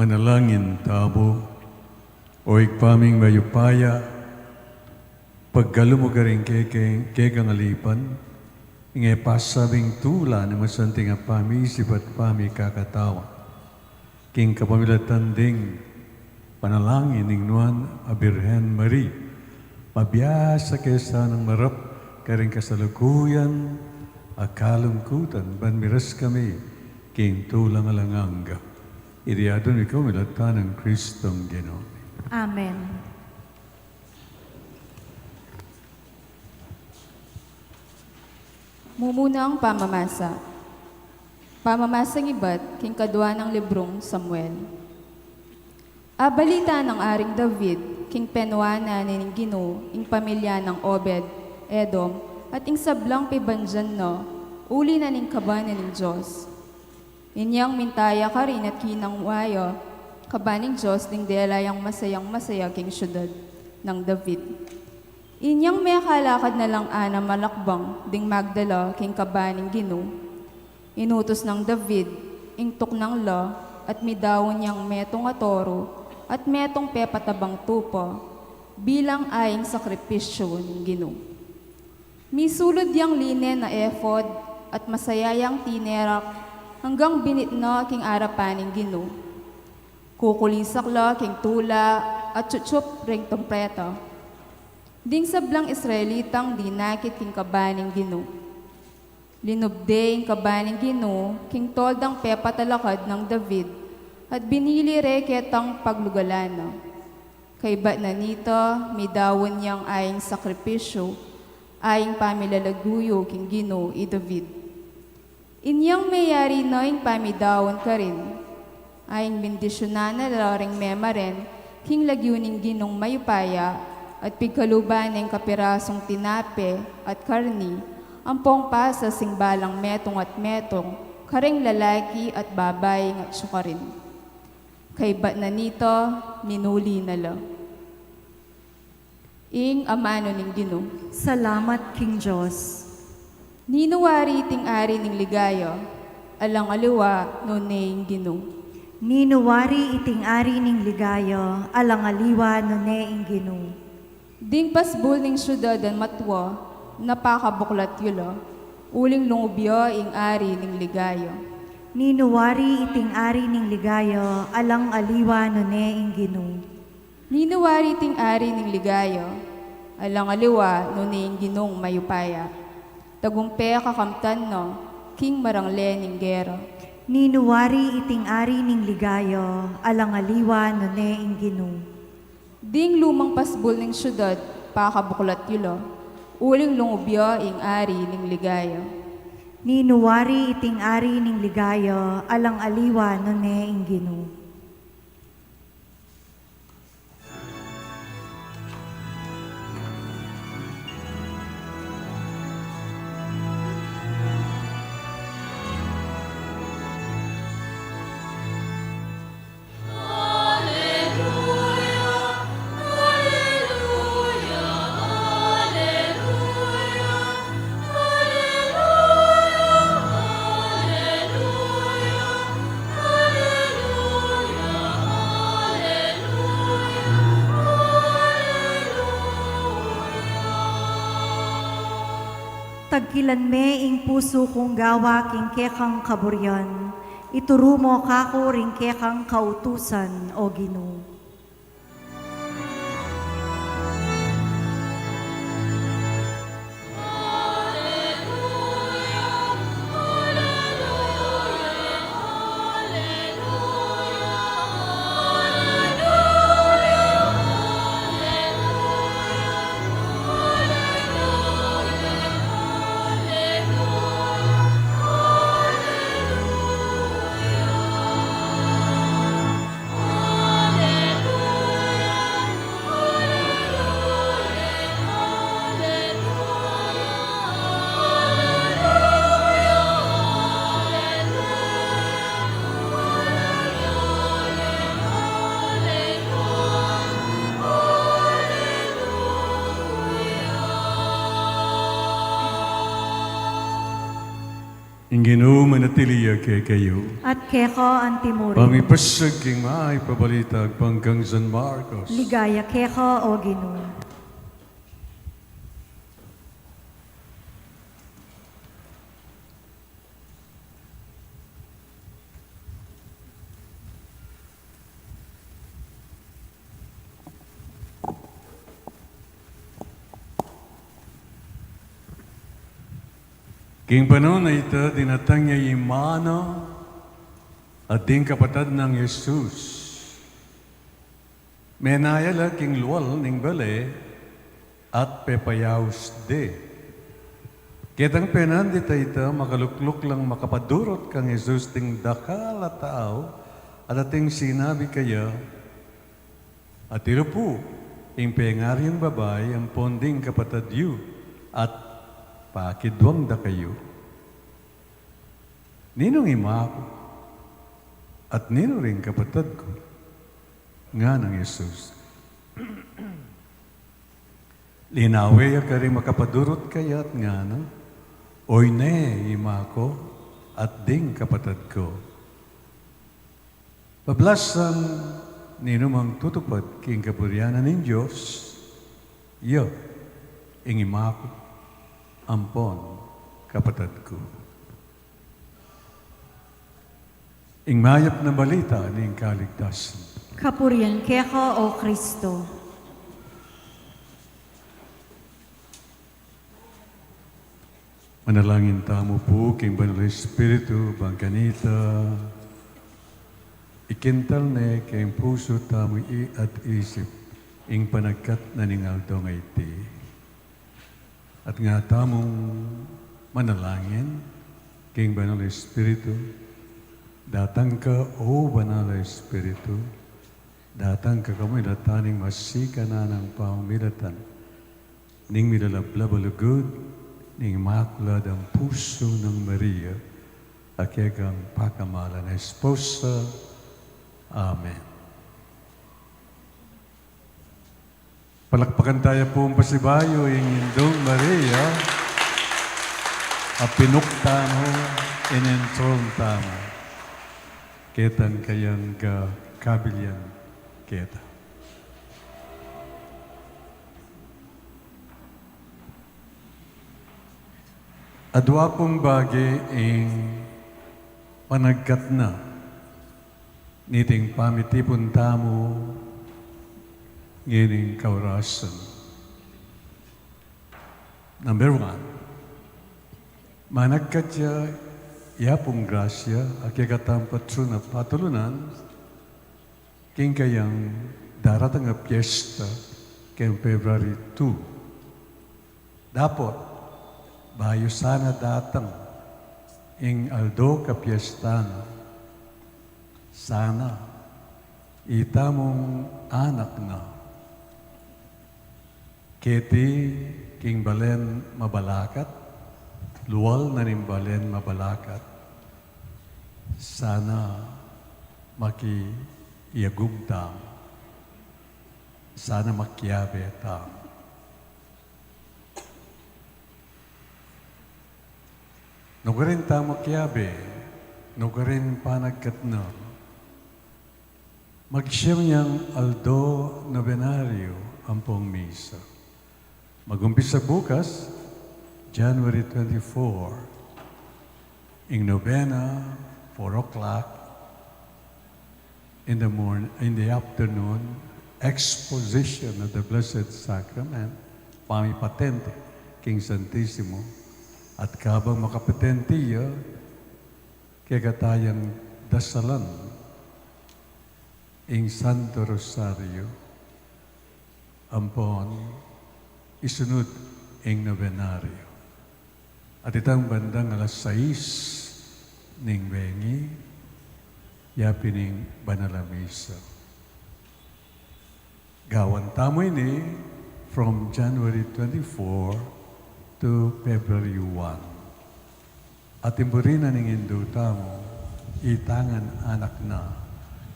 Manalangin tamu. O Ibpa ming mayupaya, pagkalub mu karing keke, kekang alipan, ing e pasabing tula ning masanting a pamisip at pamikakatawa. King kapamilatan ding panalangin ning Nuan a Birhen Maria, mabiasa ke sanang marap karing kasalukuyan a kalungkutan, ban miras kami king tulang alang angga. Iti adwan mi kapamilatan nang Kristong Ginu mi. Amen. Mumunang pamamasa. Pamamasang ibat king kadwa nang librung Samuel. Abalita nang Aring David king penwanan ning Ginu ing pamilya nang Obed Edom at ing sablang pibandian na uli na ning kaban ning Dios. Inyang minta ya karin at kinangwa ya kaban ning Dios ding dela yang masayang-masaya king siudad nang David. Inyang mekalakad na lang anam a lakbang ding magdala king kaban ning Ginu, inutus nang David ing tuknang la at midaun yang metung a toru at metung pepatabang tupa bilang aing sakripisyu ning Ginu. Misulud yang linen a ephod at masaya yang tinerak anggang binit na king arapan ning Ginu. Kukulisak la king tula at tsutsup ring trumpeta. Ding sablang Israelitang dinakit king kaban ning Ginu. Linubde ing kaban ning Ginu king toldang pepatalakad nang David at binili re ketang paglugalan na. Kaybat na nita, midaun yang aing sakripisyu, aing pamilalaguyu king Ginu i David. Inyang meyari na ing pamidaun karin, aing bindisyunan na la ring memaren king lagyu ning Ginung mayupaya at pigkaluban neng kapirasung tinape at karni ampong pasas ing balang metung at metung kareng lalaki at babaing atsu karin. Kaybat na nita, minuli na la. Ing amanu ning Ginu. Salamat king Dios. Ninu wari iting ari ning ligaya, alang aliwa nune ing Ginu. Ninu wari iting ari ning ligaya, alang aliwa nune ing Ginu. Ding pasbul ning siudad a matua, napakabuklat yu la, uling lungub ya ing ari ning ligaya. Ninu wari iting ari ning ligaya, alang aliwa nune ing Ginu. Ninu wari iting ari ning ligaya, alang aliwa nune ing Ginung mayupaya. Tagumpe kakamtan na king marangle ning gera. Ninu wari iting ari ning ligaya, alang aliwa nune ing Ginu. Ding lumang pasbul ning siudad, pakabuklat yu la, uling lungub ya ing ari ning ligaya. Ninu wari iting ari ning ligaya, alang aliwa nune ing Ginu. Tagkilan me ing pusu kung gawa king kekang kaburian, ituru mo kaku ring kekang kautusan, O Ginu. Ing Ginu manatili ya kekayu. At keka antimurin. Pamipasag king mayap a balita agpang kang San Marcos. Ligaya keka, O Ginu. King panaun a ita, dinatang ya ing mana at ding kapatad nang Jesus. Menaya la king lual ning bale at pepayaus de. Ketang penandit a ita, makalukluk lang makapadurut kang Jesus ding dakal a tau, at ating sinabi keya, "Atiru pu ing pengari yung babai ampon ding kapatad yu, at pakidwang da kayu. Ninung ima ku, at ninu ring kapatad ku?" Ngana nang Jesus. Linawe ya karing makapadurut keya at ngana, "Oyni, ima ku at ding kapatad ku." Pablasan, ninumang tutupad king kaburian ning Dios, iya ing ima ku ampon kapatad ku. Ing mayap a balita ning kaligtasan. Kapurian keka, O Kristo. Manalangin tamu pu king Banal a Espiritu, bang kanita ikintal ne king pusu tamu i-, at isip ing panagkat na ning aldo a iti. At nga tamung manalangin king Banal a Espiritu, datang ka, O Banal a Espiritu, datang ka kamilatan ning masikan a pamamilatan ning milalablab a lugud ning Imakuladang Pusu nang Maria, a kekang pakamalan a esposa. Amen. Palakpakan taya pung pasibayu ing Indung Maria, a pinuk tamu, inentron tamu. Ketang kayang, ah, kabilian keta. Adwa pung bage ing panagkat na niting pamitipun tamu ngening kaurasan. Number one, managkat ya, ya pung grasya a kekatang patron a patulunan, king kayang daratang a piesta keng February two. Dapot, bayu sana datang ing aldo kapiestan na, sana itamung anak na keti king balen mabalakat, lual na ning balen mabalakat, sana makiagum tamu, sana makiabe tamu. Nukarin tamu makiabe, nukarin panagkat na, magsiyam yang aldo nobenaryo ampong misa. Mag-umpisa bukas, January twenty-four, ing nobena, four o'clock in the morn-, in the afternoon, exposition of the Blessed Sacrament, pamipatenti king Santisimo, at kabang makapatenti ya, kekatang dasalan ing Santo Rosario, ampon isunud ing nobenaryo. At itang bandang alas sais ning bengi, yapin ing banal a misa. Gawan tamu ini from January twenty-four to February one. At ing buri na ning Indu tamu, itang anak na,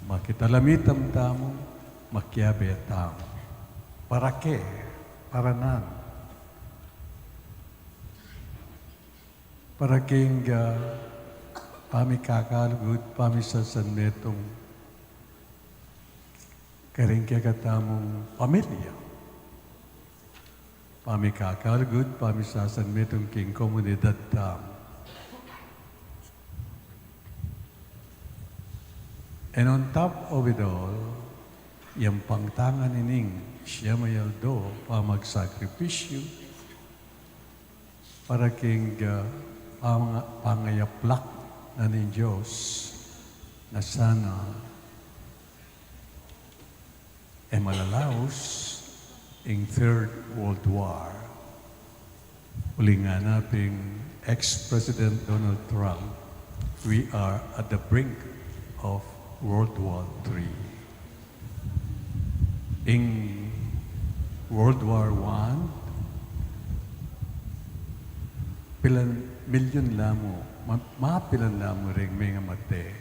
makitalamitan tamu, makiabe tamu. Para ke, para nanu. Para king, ah, pamikakalugud, pamisasanmetung karing kekatamung pamilya. Pamikakalugud, pamisasanmetung king komunidad tamu. And on top of it all, yang pangtangan ining siyam a aldo pamagsakripisyu, para king, ah, panga-, pangayaplak na ning Dios na sana e malalaus ing Third World War. Uling ngana pin Ex-President Donald Trump, "We are at the brink of World War Three." Ing World War One, pilan milyun la mu, ma-, mapilan la mu ring mengamate.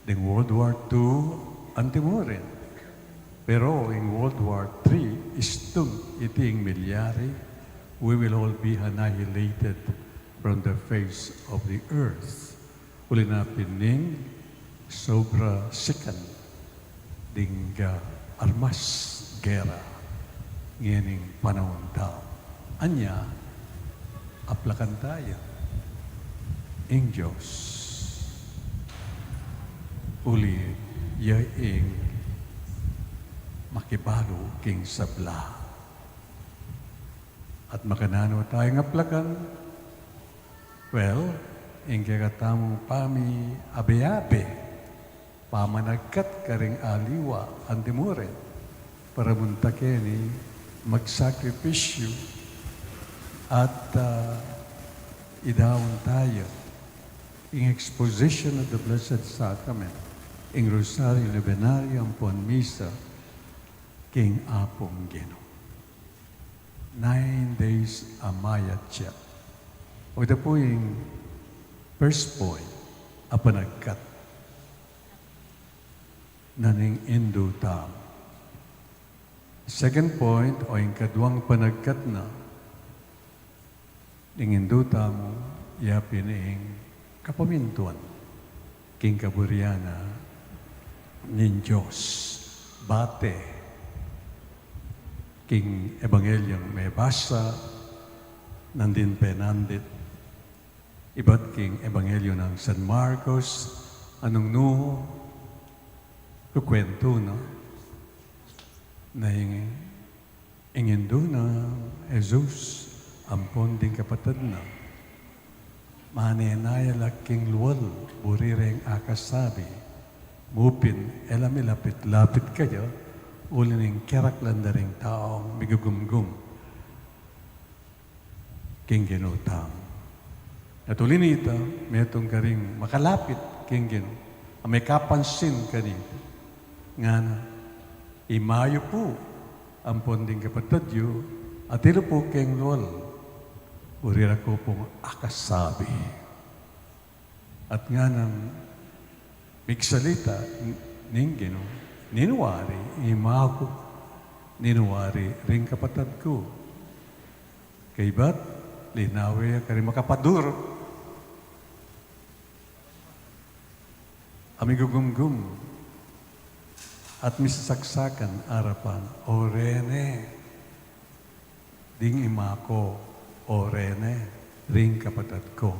Ding World War Two, antimurin. Pero ing World War Three, istung iti ing milyari, we will all be annihilated from the face of the earth. Uli na pin ning sobra sikan ding, ah, armas gera ngening panaun ta. Anya, aplakan taya ing Dios. Uli ya ing makibalu king sabla. At makananu tayang aplakan? Well, ing kekatamung pamiabe-abe, pamanagkat karing aliwa antimurin, para munta keni magsakripisyu at, ah, idaun taya ing exposition of the Blessed Sacrament, ing Rosario Novenario ampon Misa king Apung Ginu. Nine days a mayat ya. O, ita pu ing first point a panagkat na ning Indu tamu. Second point, o ing kaduang panagkat na ning Indu tamu, ya pin ing kapamintuan king kaburian na ning Dios. Bate king Ebangelyung mebasa nandin penandit, ibat king Ebanghelyo nang San Marcos, anung nu kukwentu na, na ing, ing Indu nang Jesus ampon ding kapatad na, manenaya la king lual, buri reng akasabi, mu pin e la milapit-lapit kaya, uli ning keraklan da ring taung migugumgum king Ginu tamu. At uli nita, metung karing makalapit king Ginu, a mekapansin kanita, ngana, "Imayu pu ampon ding kapatad yu, at ilu pu keng lual, buri ra ku pung akasabi." At nganang migsalita ning Ginu, "Ninu wari imaku, ninu wari ring kapatad ku?" Kaybat, linawe ya karing makapaduru a migugumgum at misasaksakan arapan, "O rene, ding imaku, o rene, ring kapatad ku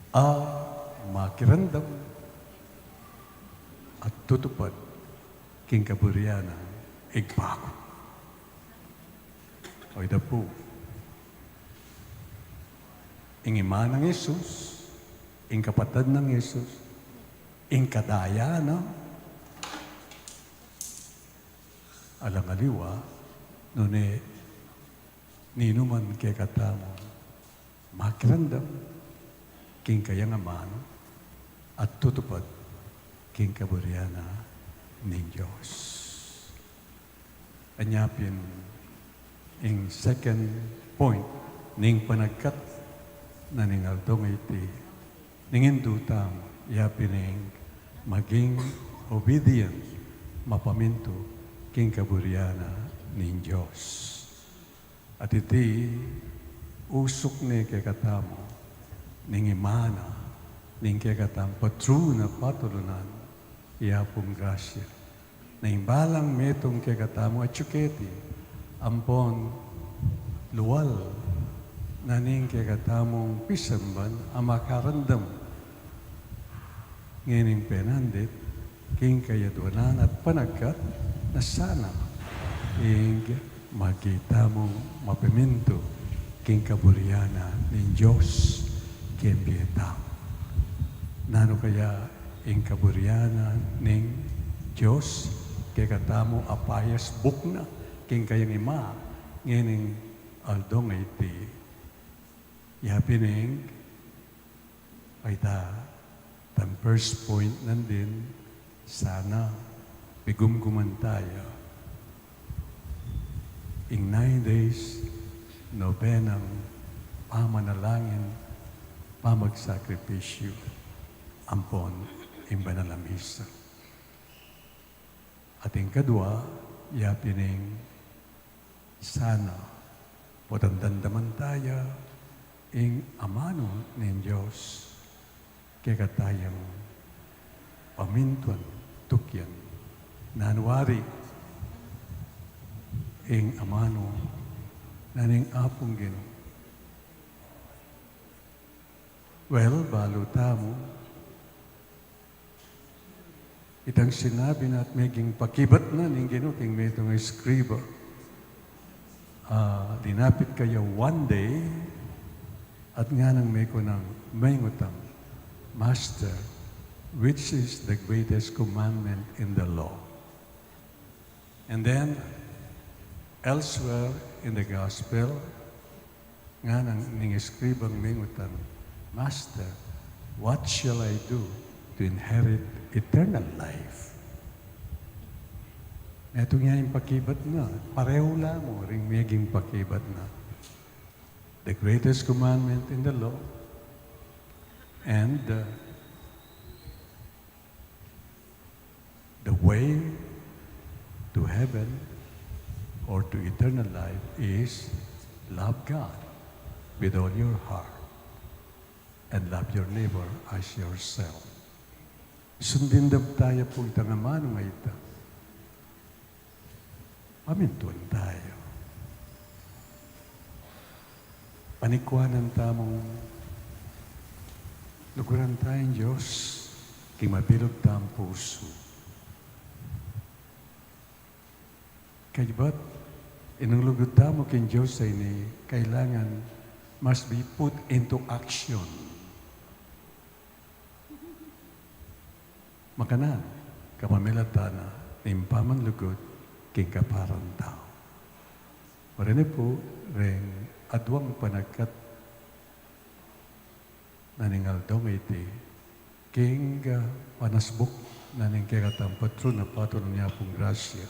a makiramdam at tutupad king kaburian nang Ibpa ku." O, ita pu ing ima nang Jesus, ing kapatad nang Jesus, ing kadaya na, alang aliwa nune ninuman kekatamu makiramdam king kayang amanu at tutupad king kaburian na ning Dios. Anya pin ing second point ning panagkat na ning aldong iti, ning Indu tamu, ya pin ing maging obedient, mapamintu king kaburian na ning Dios. At iti Usuk ne kekatamu ning imana ning kekatamung patru na patulunan, ya pung grasya. Ning balang metung kekatamu atyu keti, ampon lual na ning kekatamung pisamban a makarandam ngening penandit king kayadwanan at panagkat na sana ing magitamu mapimintu king kaburian na ning Dios king bie tamu. Nanu kaya ing kaburian na ning Dios kekatamu a payasbuk na king kayang ima ngening aldong a iti? Ya pin ing Ay ta, tang first point nandin, sana pigumguman taya ing nine days nobenang pamanalangin, pamagsakripisyu, ampon ing banal a misa. At ing kadua, ya pin ing sana potang damdaman taya ing amanu ning Dios kekatayang pamintuan, tukyan, nanu wari ing amanu na ning Apung Ginu. Well, balu tamu, itang sinabi na at meging pakibat na ning Ginu king metung a eskriba. Ah, linapit kaya one day, at nganang mekunang mengutan, "Master, which is the greatest commandment in the law?" And then, elsewhere in the gospel, nganang ning eskribang mengutan, "Master, what shall I do to inherit eternal life?" Netung ya ing pakibat na, parehu la mu ring meging pakibat na. The greatest commandment in the law and, uh, the way to heaven or to eternal life is love God with all your heart and love your neighbor as yourself. Sundin da taya pu itang amanu a ita. Pamintuan taya. Panikwanan tamung luguran taya ing Dios king mabilug tang pusu. Kaybat, ing lugud tamu king Dios a ini, kailangan must be put into action. Makananu, kapamilatan na ning pamanlugud king kaparang tau. Marinan pu, reng aduang panagkat na ning aldong a iti, king, ah, panasbuk na ning kekatang patru na patulunan ning Apung Grasya.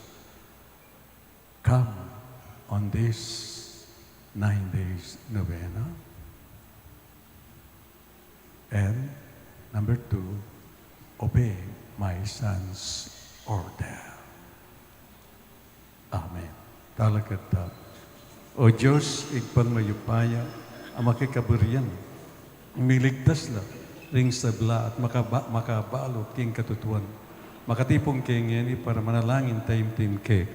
Come on this nine days novena. And number two, obey my son's order. Amen. Talakad tamu. O Dios, Ibpang mayupaya, a makikaburian, miligtas la ring sabla at makaba-, makabalu king katutuan, makatipun ke ngeni para manalangin taimtim ke.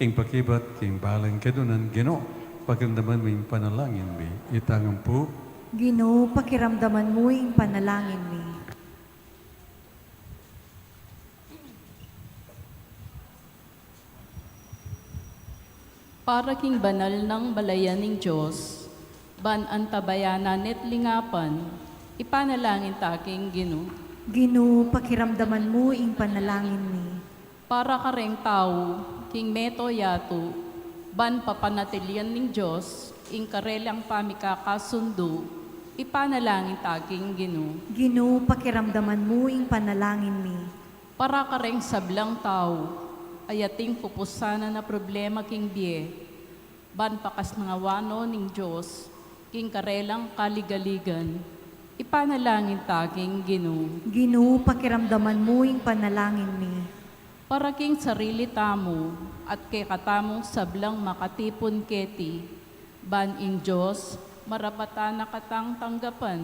Ing pakibat king balang kedunan, Ginu, pakiramdaman mu ing panalangin mi. Itang ampu. Ginu, pakiramdaman mu ing panalangin mi. Para king banal nang balayan ning Dios, ban antabayanan ne't lingapan, ipanalangin ta king Ginu. Ginu, pakiramdaman mu ing panalangin mi. Para kareng tau king meto yatu, ban papanatilian ning Dios ing karelang pamikakasundu, ipanalangin ta king Ginu. Ginu, pakiramdaman mu ing panalangin mi. Para kareng sablang tau a ating pupusanan a problema king bie, ban pakasnawan no ning Dios king karelang kaligaligan, ipanalangin ta king Ginu. Ginu, pakiramdaman mu ing panalangin mi. Para king sarili tamu at kekatamung sablang makatipun keti, ban ing Dios Marapatan na katang tanggapan,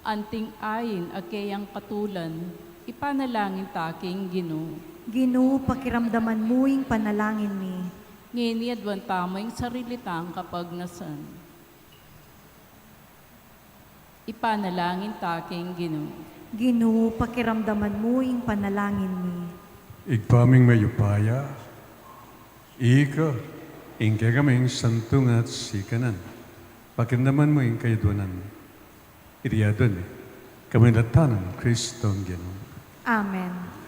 anting ain a keyang katulan, ipanalangin ta king Ginu. Ginu, pakiramdaman mu ing panalangin mi. Ngeni aduan tamu ing sarili tang kapagnasan. Ipanalangin ta king Ginu. Ginu, pakiramdaman mu ing panalangin mi. Ibpa ming mayupaya, ika ing kekaming santung at sikanan. Pakiramdaman mu ing kayadwanan. Iti aduan mi, kapamilatan nang Kristong Ginu. Amen.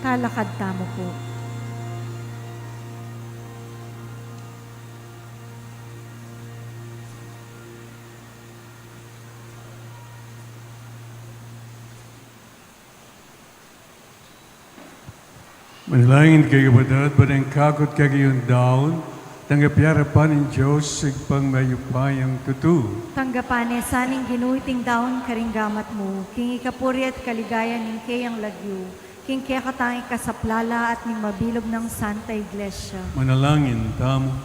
Lalakad tamu pu. Manalangin kayu, kapatad, ban ing kakut kekayung daun, tanggap ya ing arapan ning Dios, Ibpang mayupayang tutu. Tanggapan na sa ning Ginu iting daun karing gamat mu, king ikapuri at kaligayan ning keyang lagyu, king kekatamung kasaplalan at ning mabilug nang Santa Iglesia. Manalangin tamu.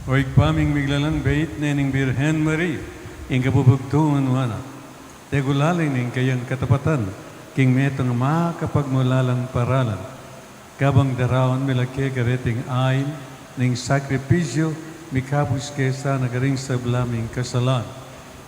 O Ibpa ming miglalang, bait ne ning Birhen Maria ing kabubugtungan mu anak. Degulaling ning kayang katapatan king metung a makapagmulalang paralan. Kabang daraun mi la keka reting ain ning sakripisyu, mikabus ke sana karing sabla ming kasalan.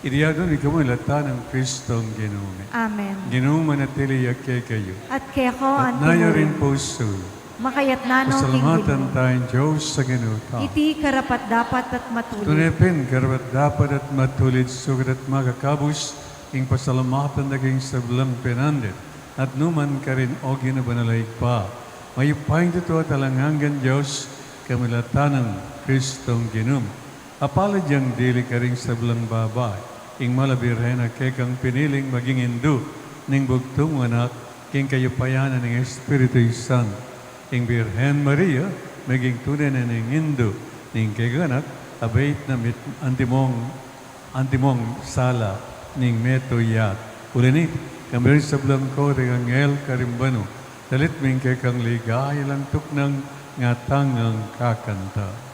Idiadwan mi kamu king lata nang Kristong Ginu mi. Amen. Ginu manatili ya kekayu. At keka mu rin. At naya rin pusu. Makayatna no king Ginu. Pasalamatan taya ing Dios a Ginu ta. Iti karapat-dapat at matulid. Tune pin karapat-dapat at matulid, sukat at makakabus ing pasalamatan da ka king sablang penandit at nukarin man, O Ginu banal a Ibpa, mayupayang tutu at alang anggang Dios, king lata nang Kristong Ginu mi. Apalad yang dili karing sablang babai ing mala Birhen a kekang piniling maging indu ning bugtung mung anak, king kayupayan na ning Espiritu Santo. Ing Birhen Maria meging tune na ning indu ning kekang anak, abait na mit antimong antimong sala ning metung yatu. Uli niti, kami ring sablang kori anghel karing banua, dalit mi ing kekang ligaya alang tuknang ngatang nang kakanta.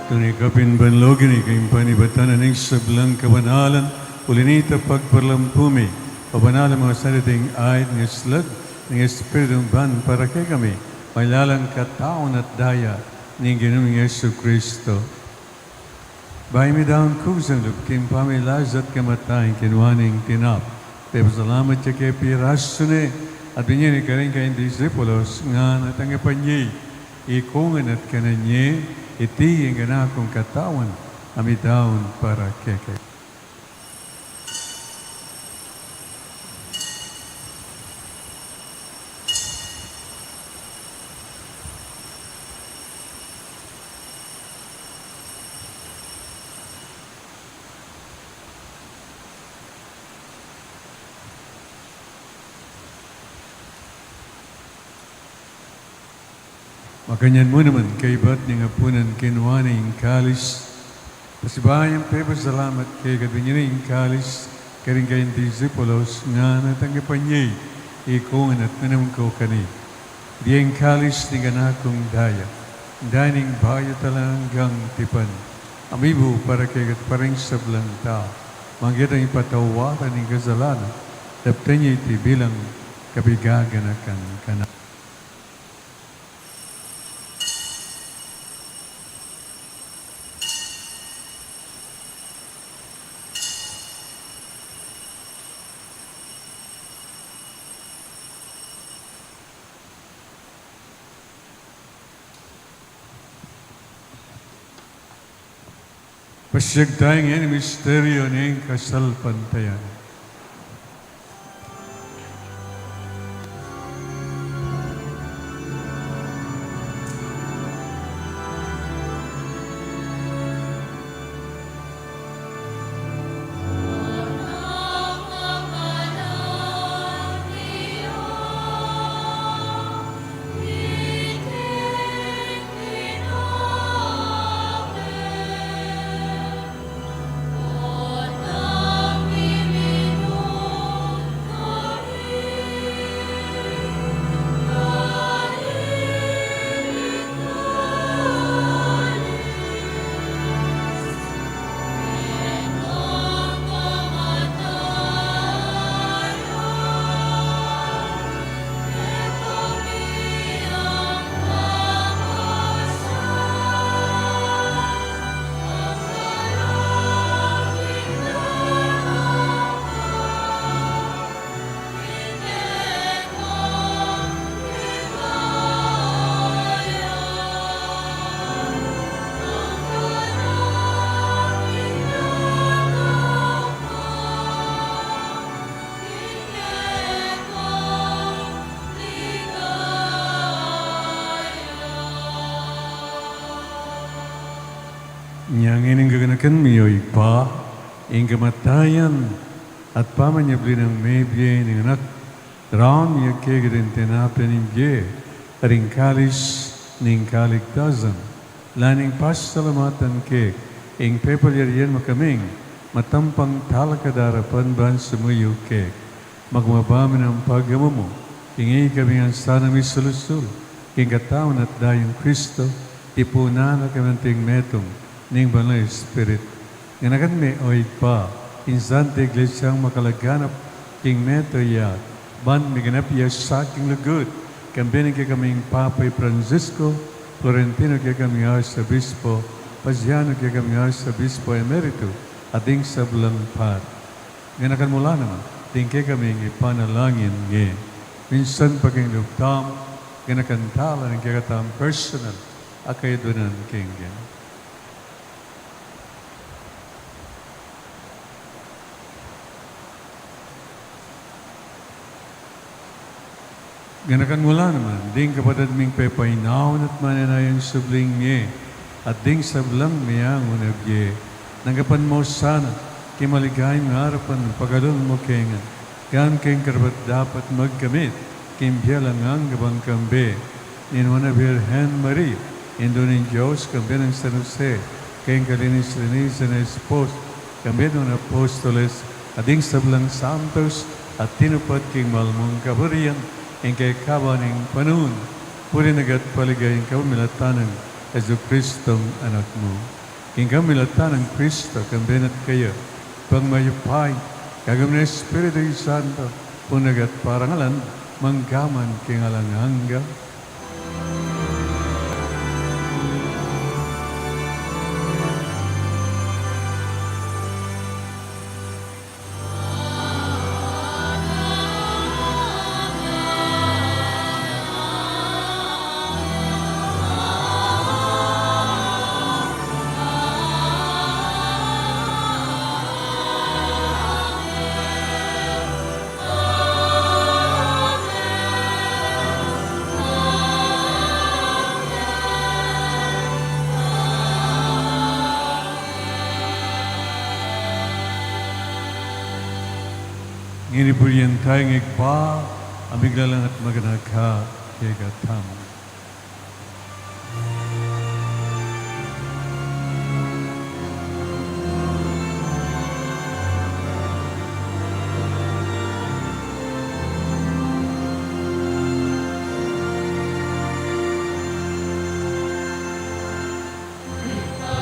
Tune kapin banlugin ika ing panibatan na ning sablang kabanalan, uli na nita pagpalampu mi, pabanalan mo sa ding ait ngeslag ning Espiritu ban para kekami, maging lalang katawan at daya ning Ginu ming Jesucristo. Bayu mi daun kusang lub king pamilasa at kamatayan, kinua ne ing tinape, pepasalamat ya ke, pirasu ne, at binie ne karing kayang disipulos, ngana, tanggapan ye, ikongan at kanan ye, iti ing nganakung katawan, a midaun para kekayu. Makanyan mu naman, kaybat ning apunan, kinua ne ing kalis, pasibayu yang pepasalamat keka, binie ne ing kalis karing kayang disipulos, ngana, tanggapan ye, ikongan at minum ko keni. Iti ing kalis ning nganakung daya, ing daya ning bayu at alang anggang tipan, a mibu para kekayu at para king sablang tau, manggitan king patawaran ning kasalanan. Daptan ye iti bilang kabiganakan kanaku. Pasiag tamu ngeni king misteryu ning kasalpantayanan. Inya ngening gaganakan mi, o Ibpa, ing kamatayan at pamanyubli nang mebie ning Anak, daraun mi keka ding tinape ning bie at ding kalis ning kaligtasan, laning pasalamatan ke ing pepalyarian mu kaming matampang talakad arapan ban sumuyu keka. Magmabami nang pagamu mu, king ikami ngan sana misulu-sulu king katawan at dayang Kristo, tipunan na kami anting metung ning Banal a Espiritu. Ganakan me, o Ibpa, ing Santa Iglesiang makalaganap king metung ya, ban miganap ya sa king lugud, kambe ning kekaming Papa i Francisco, Florentino kekaming Arsobispo, Paciano kekaming Arsobispo Emeritu, at ding sablang pari. Ganakan mu la naman ding kekaming ipanalangin ngeni. Minsan pa king lub tamu, ganakan tala ning kekatamung personal a kayadwanan keng Ginu. Ganakan mu la naman ding kapatad ming pepainaun at manenayang subling mie, at ding sablang meangu na bie. Tanggapan mu sana king maligayang arapan, pakalunan mu kami ngan, gawang karapat-dapat magkamit king bie alang angga ban kambe ning Nuan a Birhen Maria, Indu ning Dios, kambe nang San Jose, king kalinis-linisan a esposo, kambe nang apostoles, at ding sablang santos a tinupad king mal mung kapurian, king kekaban ning panaun, purian at paligayan ing kapamilatan nang Jesucristong Anak mu. King kapamilatan nang Kristo, kambe na at kaya, Ibpang mayupaya, king gabus ning Espiritu Santo, puri at parangalan, mangga man king alang angga. Ngeni purian taya ing Ibpa a miglalang at maganaka kekatamu.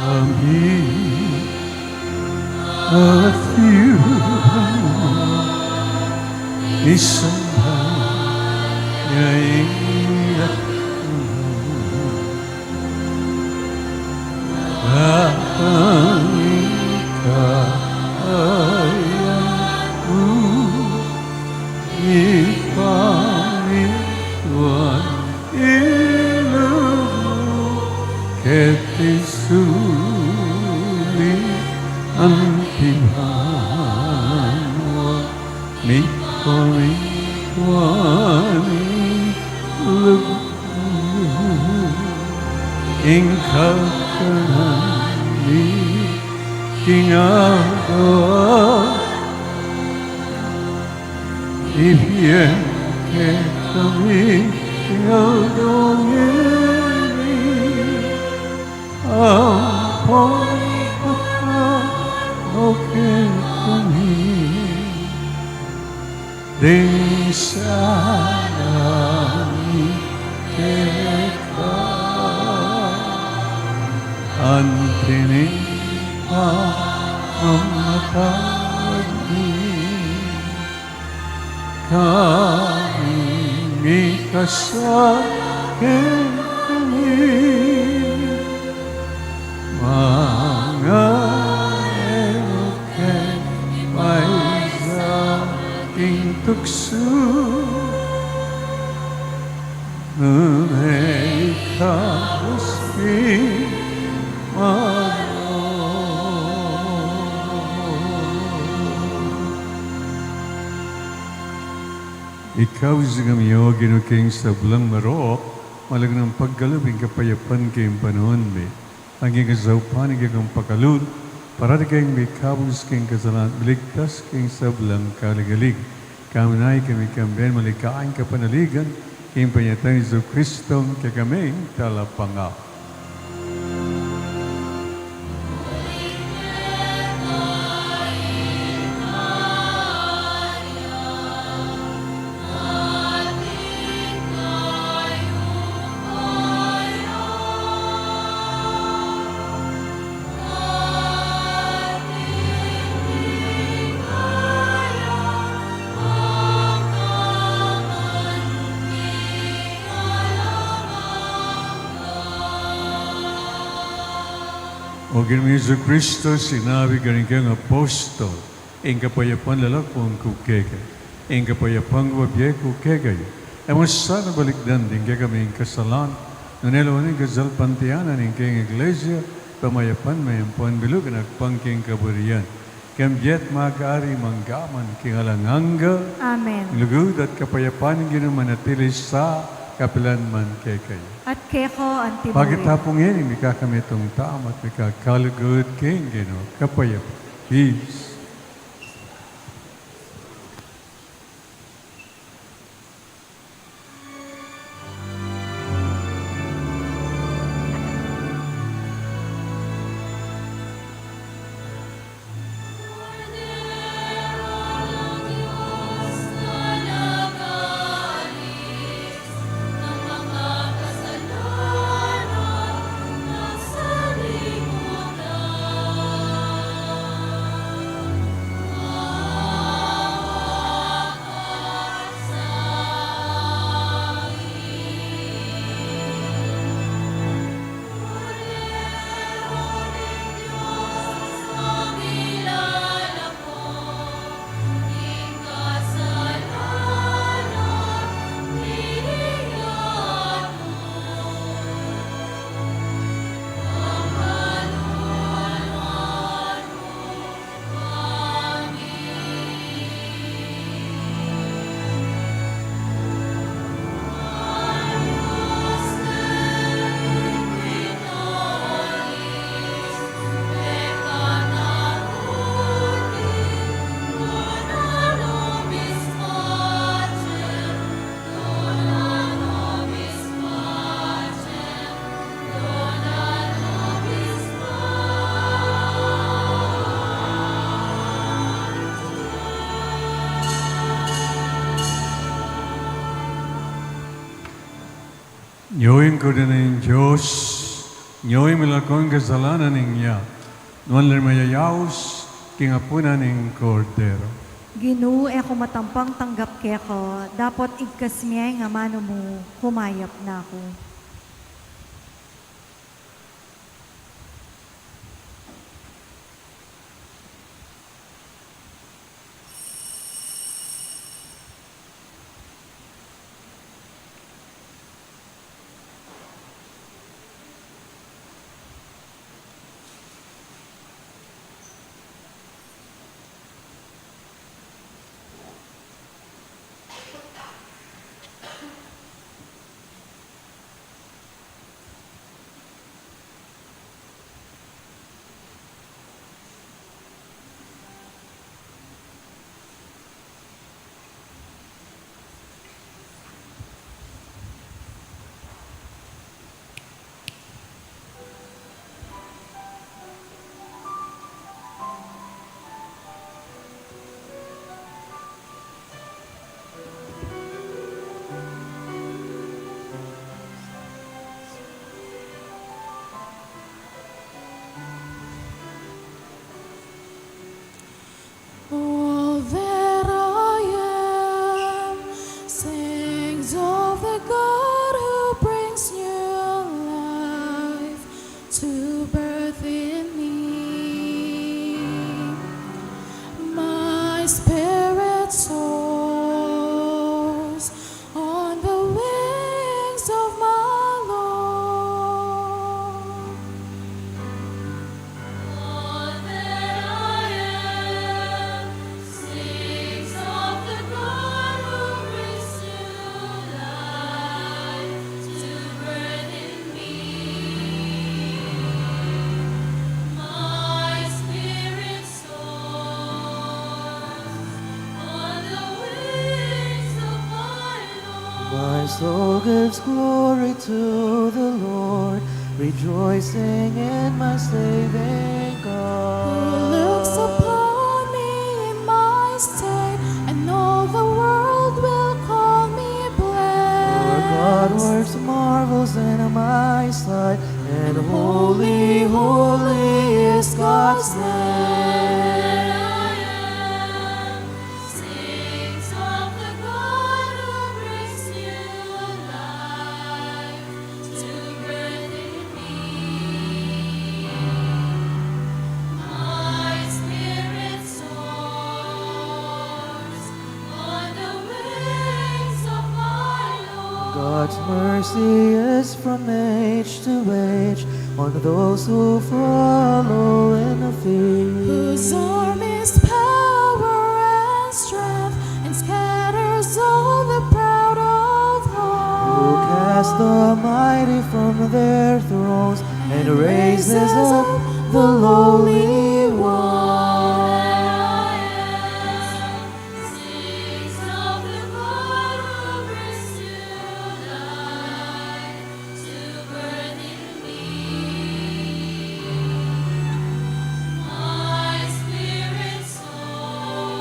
Amin. At iuban mu, isambay ya ing Apung Apang ika ayan ku, ipamiwan ilub mu keti sulip Aming kuan lugud ing kakanan mi king aldo-aldo. Ibie mu kekami king aldo ngeni, ampon ipatawad mu kekami ding sala mi keka, anti ning pamamatawad mi kekami, mikasala kekami, manga e mu ke paisaul king tuksu, nune ikabus kami marok. Ikabus kami, O Ginu, king sablang marok, malugud nang pagkalub ing kapayapan king panaun mi. King kasaupan ning kekang pakalulu, parati keng mikabus king kasalan, miligtas king sablang kaligalig. Kambe na ikami kambe malikaya king kapanaligan, king panyatang Jesucristo a kekaming Talapangabus. O Ginu mi Jesucristo, sinabi mu karing kekang apostol, ing kapayapan lalakwan ku kekayu, ing kapayapan ku bibie ku kekayu. E mu sana balikdan ding kekaming kasalanan, nune lawan ing kasalpantayanan ning kekang Iglesia, pamayapan me ampon bilug ing agpang king kaburian. Kambe at magari mangga man king alang angga. Amen. Lugud at kapayapan ning Ginu manatili sa kapilan man kekayu. At keka antimurin. Pakit ta pu ngeni ing mikakamitung tamu at mikakalugud king Ginu. Kapayapan. Peace. Nyo ing Kordero ning Dios, nyo ing milakwan kasalanan ning mundo, nuan la ring mayayaus king apunan ning Kordero. Ginu, e ku matampang tanggap keka, dapot igkas mu ing amanu mu, kumayap na ku. Spirit soars on the wings of my Lord. All that I am sings of the God who brings new life to breath in me. My spirit soars on the wings of my Lord. My soul gives glory to the Lord, rejoicing in my saving God. Who looks upon me in my state, and all the world will call me blessed. For God works marvels in my sight, and holy, holy is God's name. Sings of the God who brings new life to breath in me. My spirit soars on the wings of my Lord. God's mercy is from age to age on those who follow in the faith. Whose arm is power and strength, and scatters all the proud of heart. Who casts the mighty from their thrones, and raises up the lowly one. Sings of the God who brings new life to birth in me. My spirit soars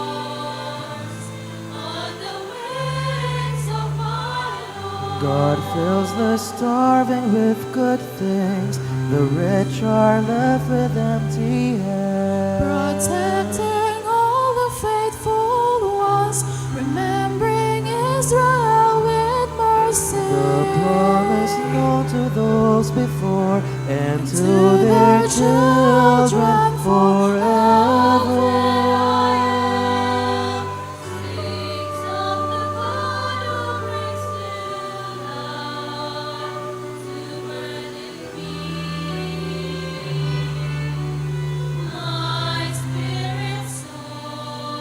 on the wings of my Lord. God fills the starving with good things, the rich are left with empty hands. Protecting all the faithful ones, remembering Israel with mercy. The promise known to those before, and to their children forever. Sings of the God who brings new life to birth in me. My spirit soars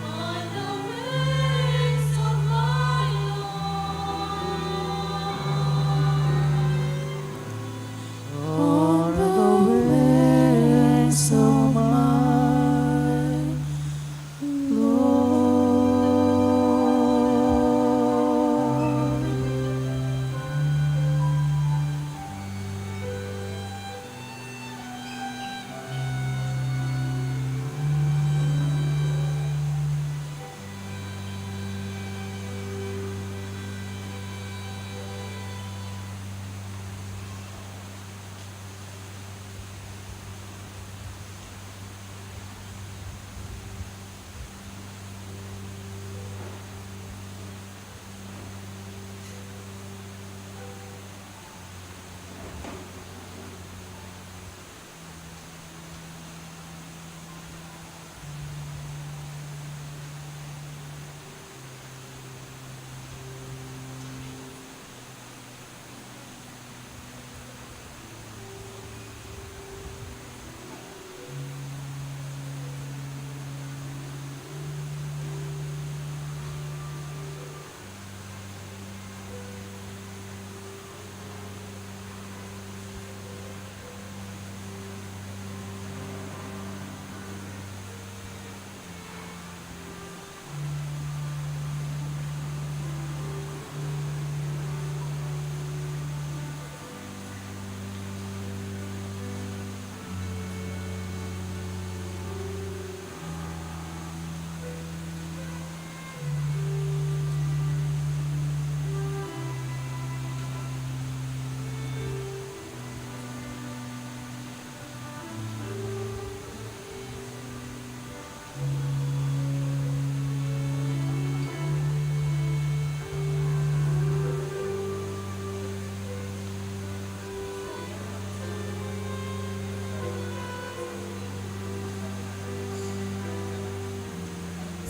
on the wings of my Lord.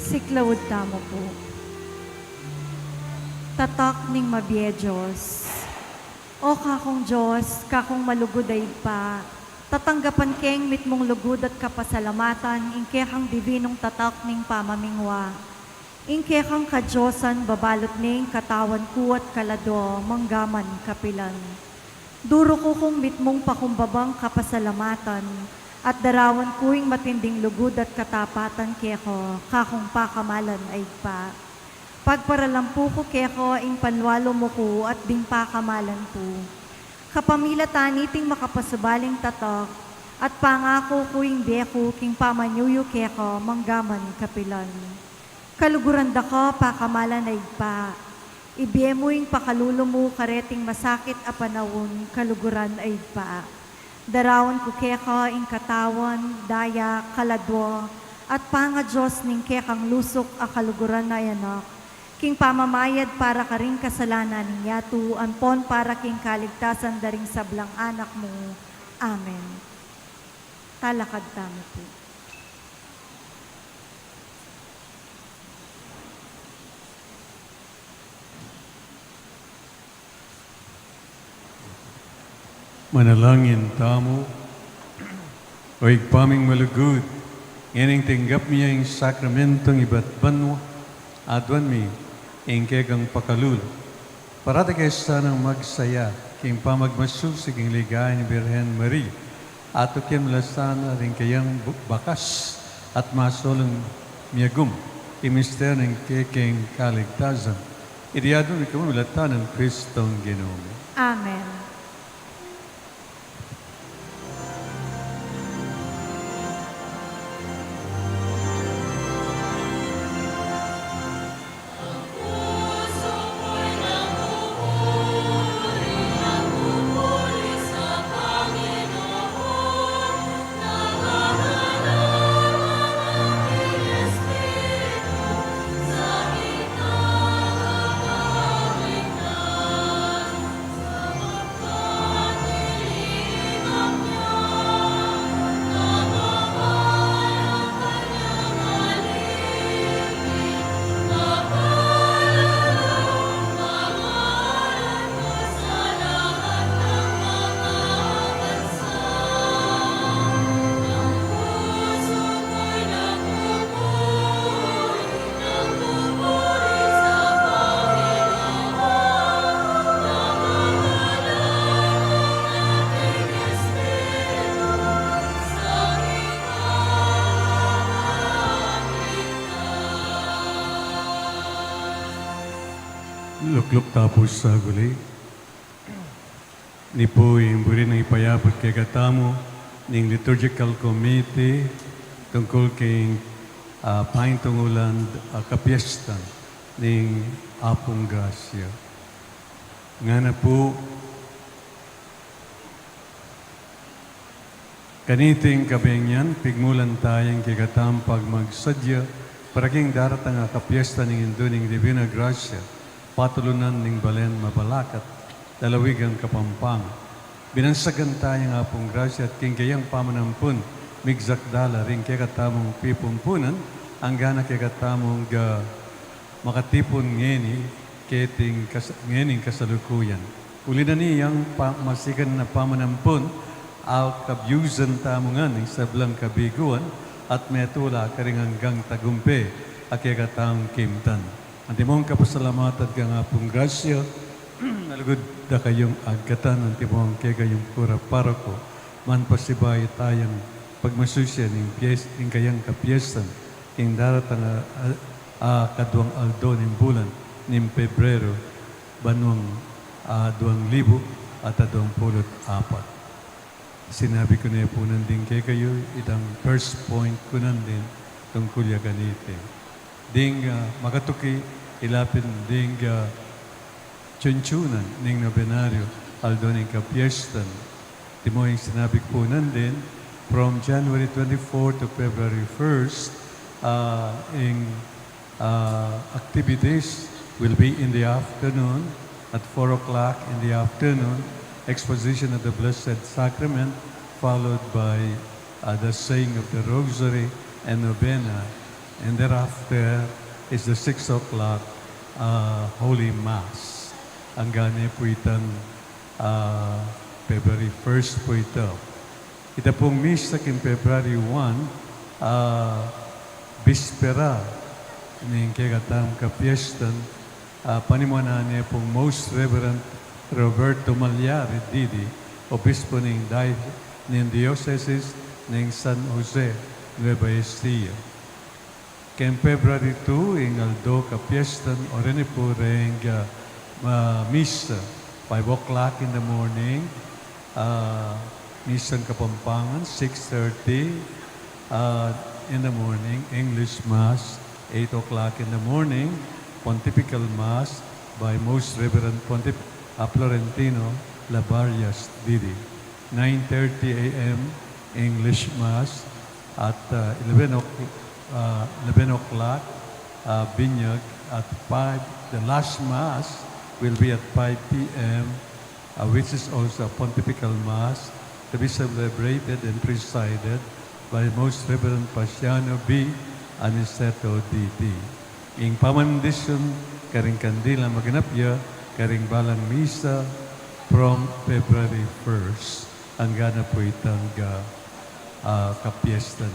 Siklaud tamu pu. Tatak ning mabie Dios. O kakung Dios, kakung malugud a Ibpa, tatanggapan keng mitmung lugud at kapasalamatan ing kekang dibinung tatak ning pamamingwa. Ing kekang kadiosan babalut ne ing katawan ku at kaladua manggaman kapilan. Duru ku kung mitmung pakumbabang kapasalamatan at darawan ku ing matinding lugud at katapatan keka, kakung pakamalan a Ibpa. Pagparalampu ku keka ing panlualu mu ku at ding pakamalan ku. Kapamilatan niting makapasubaling tatak at pangaku ku ing bie ku king pamanyuyu keka manggaman kapilan. Kaluguran da ka, pakamalan a Ibpa. Ibie mu ing pakalulu mu kareting masakit a panaun, kaluguran a Ibpa. Darawan ku keka ing katawan, daya, kaladua, at pangadios ning kekang lusuk a kaluguran a Anak, king pamamayad para karing kasalanan ning yatu, ampon para king kaligtasan da ring sablang anak mu. Amen. Talakad tamu pu. Manalangin tamu. O Ibpa ming malugud, ngening tinggap mi ya ing sakramentong ibat banua, aduan mi ing kekang pakalulu. Parati ke sanang magsaya king pamagmasusi king ligaya ning Birhen Maria, atukyan mu la sana ring kayang bu-, bakas at masulung miyagum ing misteryu ning kekeng kaligtasan. Iti aduan mi kamu milatan nang Kristong Ginu mi. Amen. Lukluk ta pu sa guli. Ini pu ing buri nang ipayabut kekatamu ning Liturgical Committee tungkul king, ah, paintungulan, ah, kapiestan ning Apung Gracia. Ngana pu, kaniting kabenyan, pigmulan taya ing kekatamung pamagsadya para king daratang a kapiesta ning Indu ning Divina Gracia, patulunan ning Balen Mabalacat, lalawigan Kapampangan. Binansagan taya ning Apung Gracia at king kayang pamanampun, migsak da la ring kekatamung pipumpunan, anggang kekatamung, ah, makatipun ngeni, keting kas-, ngening kasalukuyan. Uli na niyang pa-, masikan na pamanampun, akabyusan tamu ngan ning sablang kabiguan at metung la karing anggang tagumpe a kekatamung kimtan. Antimong kapasalamatan kang Apung Gracia, nalugud da kayung agkatan, antimong kekayung kura paroko, manpasibayu tayang pagmasusian ing pies-, ing kayang kapiestan, ing daratang a, a, a kaduang aldo ning bulan ning Pebrero, banwang, ah, duang libu at aduang pulu't apat. Sinabi ku ne pu nandin kekayu, itang first point ku nandin tungkul ya kaniti. Ding, ah, makatuki, ila pin ding, ah, chunchunan ning nobenaryo, aldo ning kapiestan. Antimo ing sinabi ku pu nandin, from January twenty-four to February first, ah, ing, ah, activities will be in the afternoon at four o'clock in the afternoon, exposition of the Blessed Sacrament, followed by, ah, the saying of the Rosary and Novena. And thereafter is the six o'clock, uh, Holy Mass. Angga ne pu itang, uh, February first pu ita. Ita pung misa king February one, uh, bispera ning kekatang kapiestan, uh, panimunan ne pung Most Reverend Roberto Malyari Didi, Obispo ning Di-, ning Diocese ning San Jose, Nueva Ecija. Keng February two, ing aldo kapiestan, oren ne pu reng, uh, misa, five o'clock in the morning, uh, misang Kapampangan, six thirty, uh, in the morning, English Mass, eight o'clock in the morning, Pontifical Mass by Most Reverend Pontiff, uh, Florentino Labarias Didi. Nine thirty A M English Mass at, uh, eleven o'clock, uh, eleven o'clock, uh, binyag at five. The last Mass will be at five P M, uh, which is also a pontifical Mass to be celebrated and presided by Most Reverend Pasiano B. Aniceto D D. Ing pamandisyun karing kandila maganap ya karing balang misa from February first. Angga na pu itang, ah, kapiestan.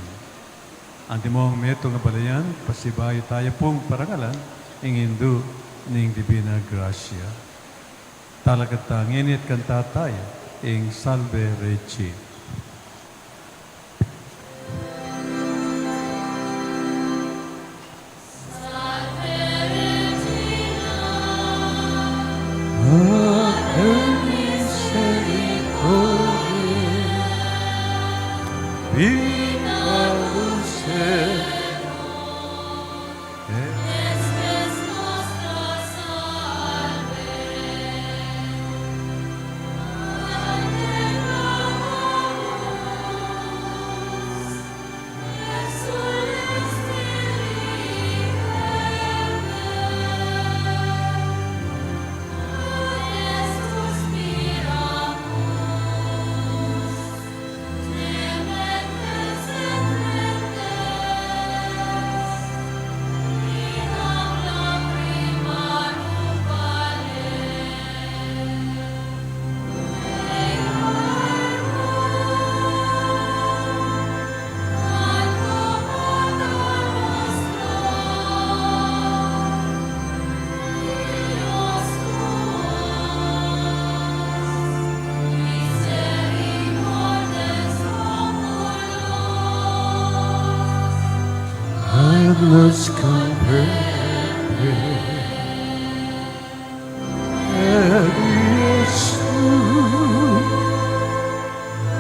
Antimong metung a balayan, pasibayu taya pung parangalan ing Indu ning Divina Gracia. Talakad ta ngeni at kanta taya ing Salve Regina. Agnus converte, et Iesu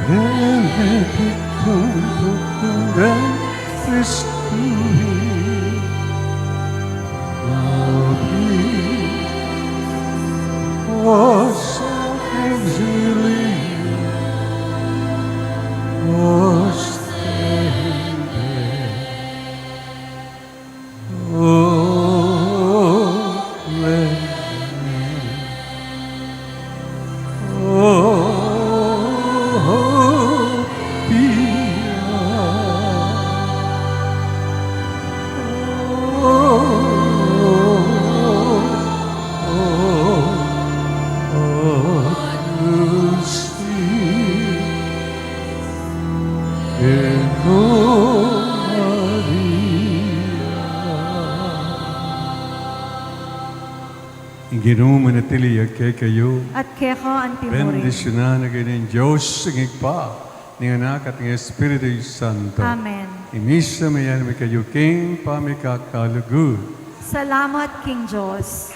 benedictum fructum ventris tui, nobis quos exilium ostende. O clemens, o pia, o, o, o Christi, Virgo Maria. Ing Ginu manatili ya kekayu. At keka antimurin. Bendisyunan na kayu ning Dios, ing Ibpa, ning Anak, at ning Espiritu Santo. Amen. Ing misa mayan mi kayu king pamikakalugud. Salamat king Dios.